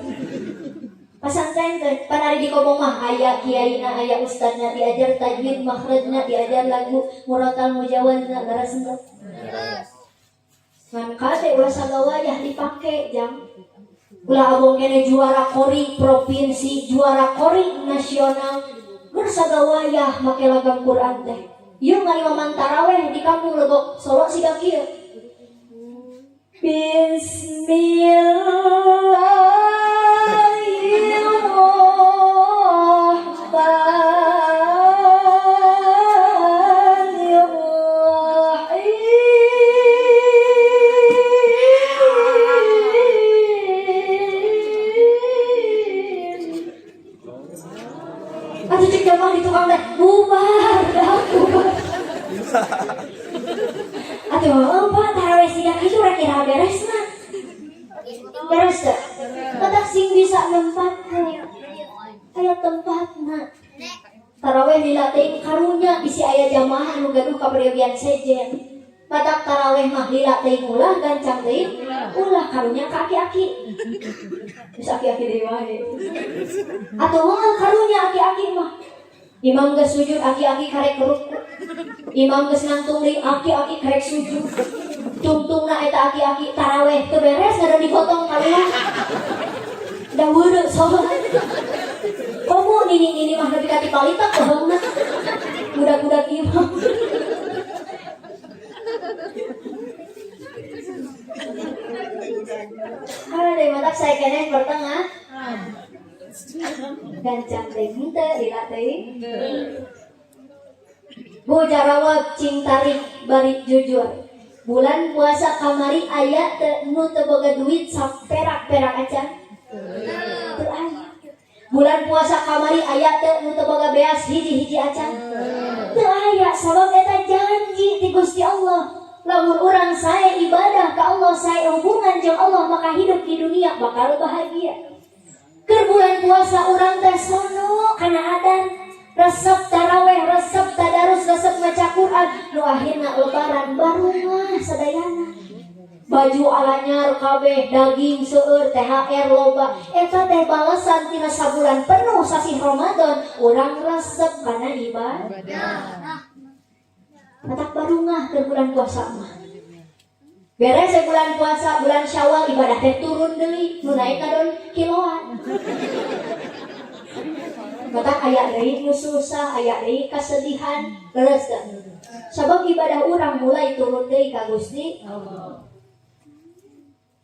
Pasantrenkeun, pan ari di kobong mah aya kiaina, aya ustadna, diajar tajwid makhrajna, diajar lagu muratal mujawazna, leres henteu? Ngan kade ulah sagawayah dipake jang. Ulah abong kene juara kori provinsi, juara kori nasional. Ger sagawayah make lagam Quran teh. Ieu ngalimaman taraweh di kampung Legok Solo siga kieu. Bismillahirrahmanirrahim. Atuh cek jamaah di tukang teh bubar dah bubar. Atuh Pak tarawih siga kitu rek ira beresna. Beres teh. Matak sing bisa nempatkeun. Aya tempatna. Tarawih lila teuing karunya bisi aya jamaah anu gaduh kaperyogian sejen. Matak tarawih mah lila teuing ulah gancang teuing ulah karunya ka aki-aki. Geus aki-aki deui wae. Atuh mah karunya aki-aki mah. Imam geus sujud aki-aki karek ruku. Imam geus nangtung deui aki-aki karek sujud. Tungtungna eta aki-aki taraweh teu beres ngadan dipotong kaluar. Da weureu sobat. Komo nini-nini mah nepi ka tipalita bohongna. Budak-budak ieu mah. Halo dari matak saya keneh bertengah. Gancang teh henteu lila teh. Bu jarawab cing tarik bari jujur. Bulan puasa kamari aya teu nu teu boga duit saperak-perak acan. Teu aya. Bulan puasa kamari aya teu nu teu boga beas hiji-hiji acan. Teu aya sabab eta janji ti Gusti Allah. Lamun urang sae ibadah ka Allah, sae hubungan jeung Allah, maka hidup di dunia bakal bahagia. Keur bulan puasa urang teh sono kana adan, resep taraweh, resep tadarus, resep maca Quran, nu akhirna lebaran barungah sadayana. Baju alanyar kabeh, daging seueur, THR loba. Eta teh balasan tina sabulan penuh sasih Ramadan urang resep kana ibadah. Matak barungah ke bulan puasa mah. Beres ya bulan puasa, bulan Syawal ibadah teh turun deui, nu naik kadon kiloan. Matak aya deui nu susah, aya deui kasedihan, leres teu? Sabab ibadah urang mulai turun deui ka Gusti.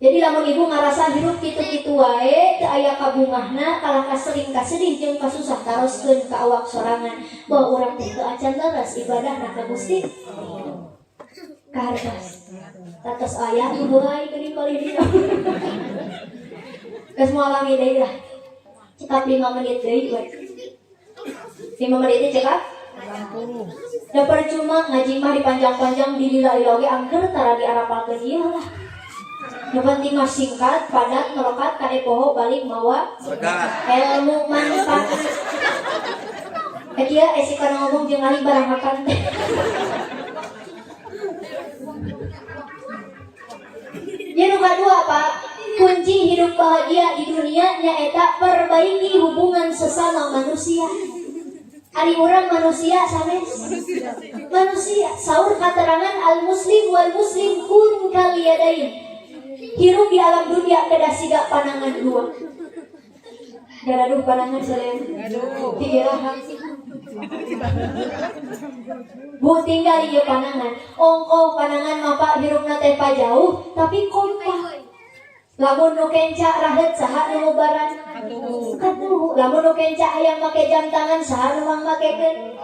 Jadi lamun ibu ngarasa hirup kitu-kitu wae, teu aya kabungahna, kalah kasering kasedih jeung kasusah, taroskeun ka awak sorangan bahwa urang teh teu acan leres ibadahna ka Gusti. Kahartos. Tatos aya nu heulai geuning palih dieu. Geus moal lami deui lah. Cekap 5 menit deui we. 5 menit teh cekap? Da percuma ngaji mah dipanjang-panjang, dilila-lila oge angker tara diarapalkeun ieu lah. Nu penting mah singkat, padat, melekat, kade poho balik mawa Berkat. Ilmu manfaat. Eh kieu esi kana ngomong jeung ahli barang makan teh. Ya nu kadua, Pak, kunci hidup bahagia di dunia nyaeta perbaiki hubungan sesama manusia. Ari urang manusia sanes? Manusia. Saur katerangan al muslim wal muslim kun kal yadain. Hirup di alam dunia kedah siga panangan dua. Garaduh panangan sadaya. Tiga. Bu tinggal ieu panangan. Ongkoh panangan mah, Pak, hirupna teh pajauh tapi kompak. Lamun nu kenca rahet, saha nu ngubaran? Katuhu. Lamun nu kenca hayang make jam tangan, saha nu mangmakekeun?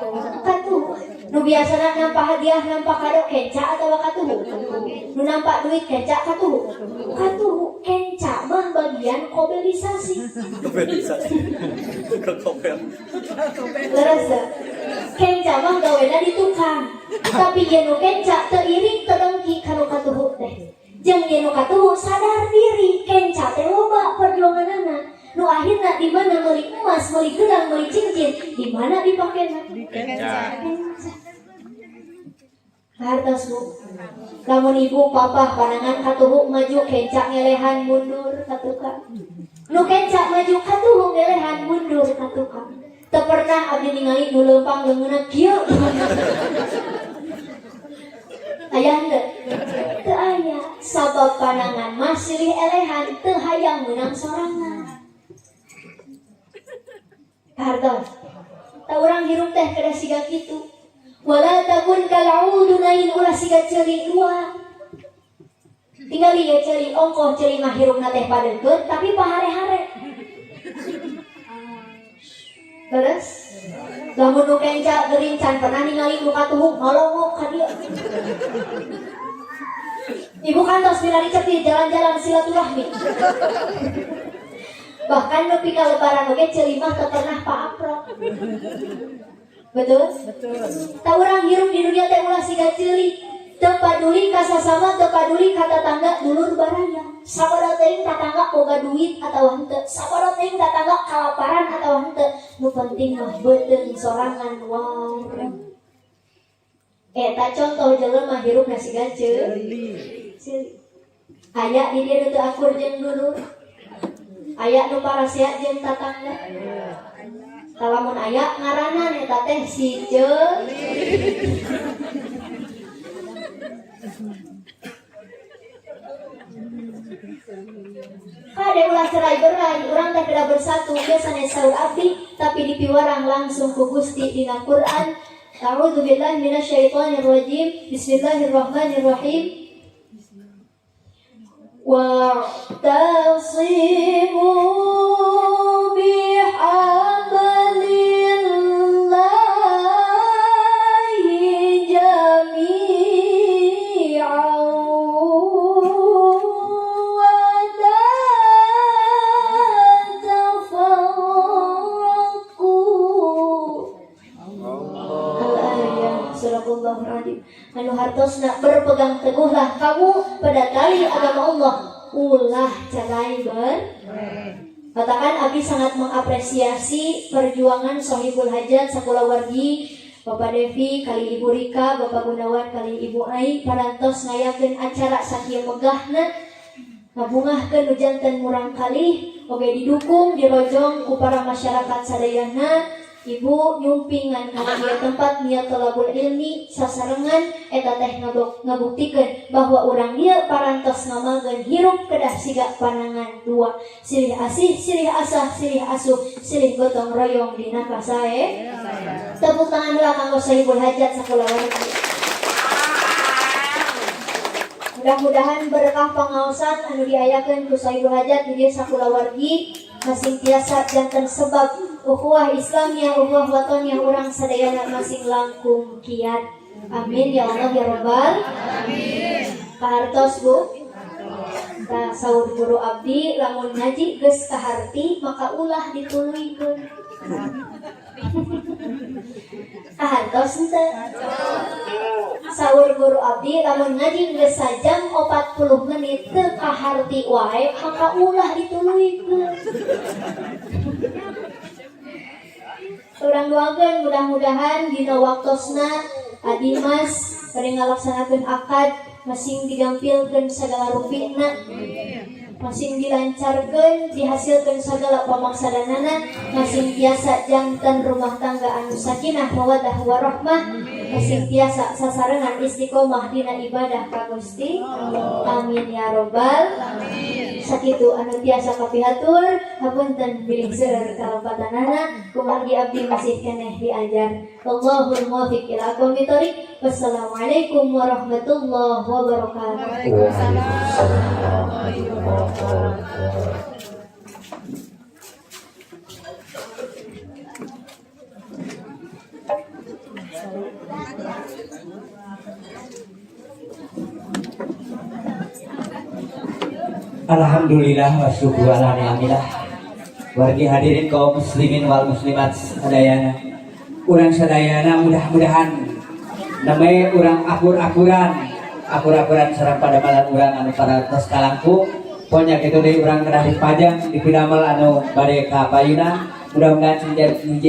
Katuhu. Nu biasana nampa hadiah, nampa kado, kenca atawa katuhu? Nu nampa duit kenca katuhu? Katuhu. Kenca mah bagian kobelisasi. Kobelisasi. Ke kobel. Leres teu? Kenca mah gawena di tukang. Tapi ieu nu kenca teu iri teu dengki ka nu katuhu teh. Jeung ieu nu katuhu sadar diri kenca teh loba perjuanganana. Nu akhirna di mana meuli emas, meuli gelang, meuli cincin, di mana dipakena? Kenca. Kenca. Hartos, Bu. Lamun ibu papa panangan katuhu maju, kenca ngelehan mundur ka tukang. Nu kenca maju, katuhu ngelehan mundur ka tukang. Teu pernah abdi ningali nu leumpang leungeunna kieu. Aya henteu? Teu aya. Sabab panangan mah silih elehan, teu hayang meunang sorangan. Hartos. Tah urang hirup teh kedah siga kitu. Wala takun kal udunain, ulah siga ceuli dua. Tinggal ieu ceuli, ongkoh ceuli mah hirupna teh padeukeuh tapi pahare-hare. Beres? Lamun nu kenca geuring can pernah ningali nu katuhu nolongok ka dieu. Ibu kantos milari cepi jalan-jalan silaturahmi. Bahkan nepi ka lebaran oge ceuli mah teu pernah paaprok. Betul? Betul. Tah urang hirup di dunia teh ulah siga ceuli. Teu paduli ka sasama, teu paduli ka tatangga, dulur baraya. Sabada teuing tatangga boga duit atawa henteu, sabada teuing tatangga kalaparan atawa henteu, nu penting mah beuteung sorangan wareg. Eta contoh jelema hirupna siga ceuli. Ceuli. Aya di dieu nu teu akur jeung dulur. Aya nu parasea jeung tatangga. Lamun aya ngaranan eta teh si ceuli. Kade ulah cerai berai, urang teh kedah bersatu, biasanya saur abdi, tapi dipiwarang langsung ku Gusti dina Quran. A'udzu billahi minasyaitonir rajim. Bismillahirrahmanirrahim. Wa'tasimu bihablillahi jami'an wa la tafarraqu. Al-ayah, Sadaqallahul azim. Anu hartosna berpegang teguhlah kamu pada tali agama Allah, ulah cerai ber. Katakan abdi sangat mengapresiasi perjuangan Sohibul Hajat sakulawargi Bapak Devi kali Ibu Rika, Bapak Gunawan kali Ibu Ai parantos ngayakeun acara sakieu megahna, ngabungahkeun nu janten murang kali, oge didukung dirojong ku para masyarakat sadayana. Ibu nyumpingan kana ieu tempat niat tolabul ilmi sasarengan, eta teh ngabuktikeun bahwa urang dieu parantos ngamalkeun hirup kedah siga panangan dua, silih asih, silih asah, silih asuh, silih gotong royong dina kasae. Tepuk tangan heula kanggo Sohibul Hajat sakulawargi. Mudah-mudahan berkah pangaosan anu diayakeun ku Sohibul Hajat di dieu sakulawargi masing tiasa janten sebab ukhuwah Islamiyah, ukhuwah watoniyah urang sadayana masing langkung kiat. Amin ya Allah ya Rabbal. Kahartos, Bu? Tah, saur guru abdi, lamun ngaji geus kaharti maka ulah dituluykeun. Kahartos henteu? Saur guru abdi, lamun ngaji geus sajam 40 menit teu kaharti wae maka ulah dituluykeun. Urang doakeun mudah-mudahan dina waktosna Adimas bade ngalaksanakeun akad masing digampilkeun sagala rupina, masing dilancarkeun, dihasilkeun sagala pamaksadanana, masing tiasa janten rumah tangga anu sakinah mawaddah warahmah, masing tiasa sasarengan istiqomah dina ibadah ka Gusti. Amin ya robbal. Sakitu anu tiasa kapihatur, hapunten bilih seueur kalepatanana, kumargi abdi masih keneh diajar. Wallahul muwaffiq ila aqwamit thoriq. Wassalamualaikum warahmatullahi wabarakatuh. Waalaikumsalam warahmatullahi wabarakatuh. Alhamdulillah wa syukru ala ni'amillah. Wargi hadirin kaum muslimin wal muslimat sadayana. Urang sadayana mudah-mudahan namanya urang akur-akuran, akur-akuran sareng padamalan urang anu parantos kalangkung. Pokoknya kitu deui, urang kedah dipajang di pidamel anu bade ka payuna. Mudah-mudahan sing jadi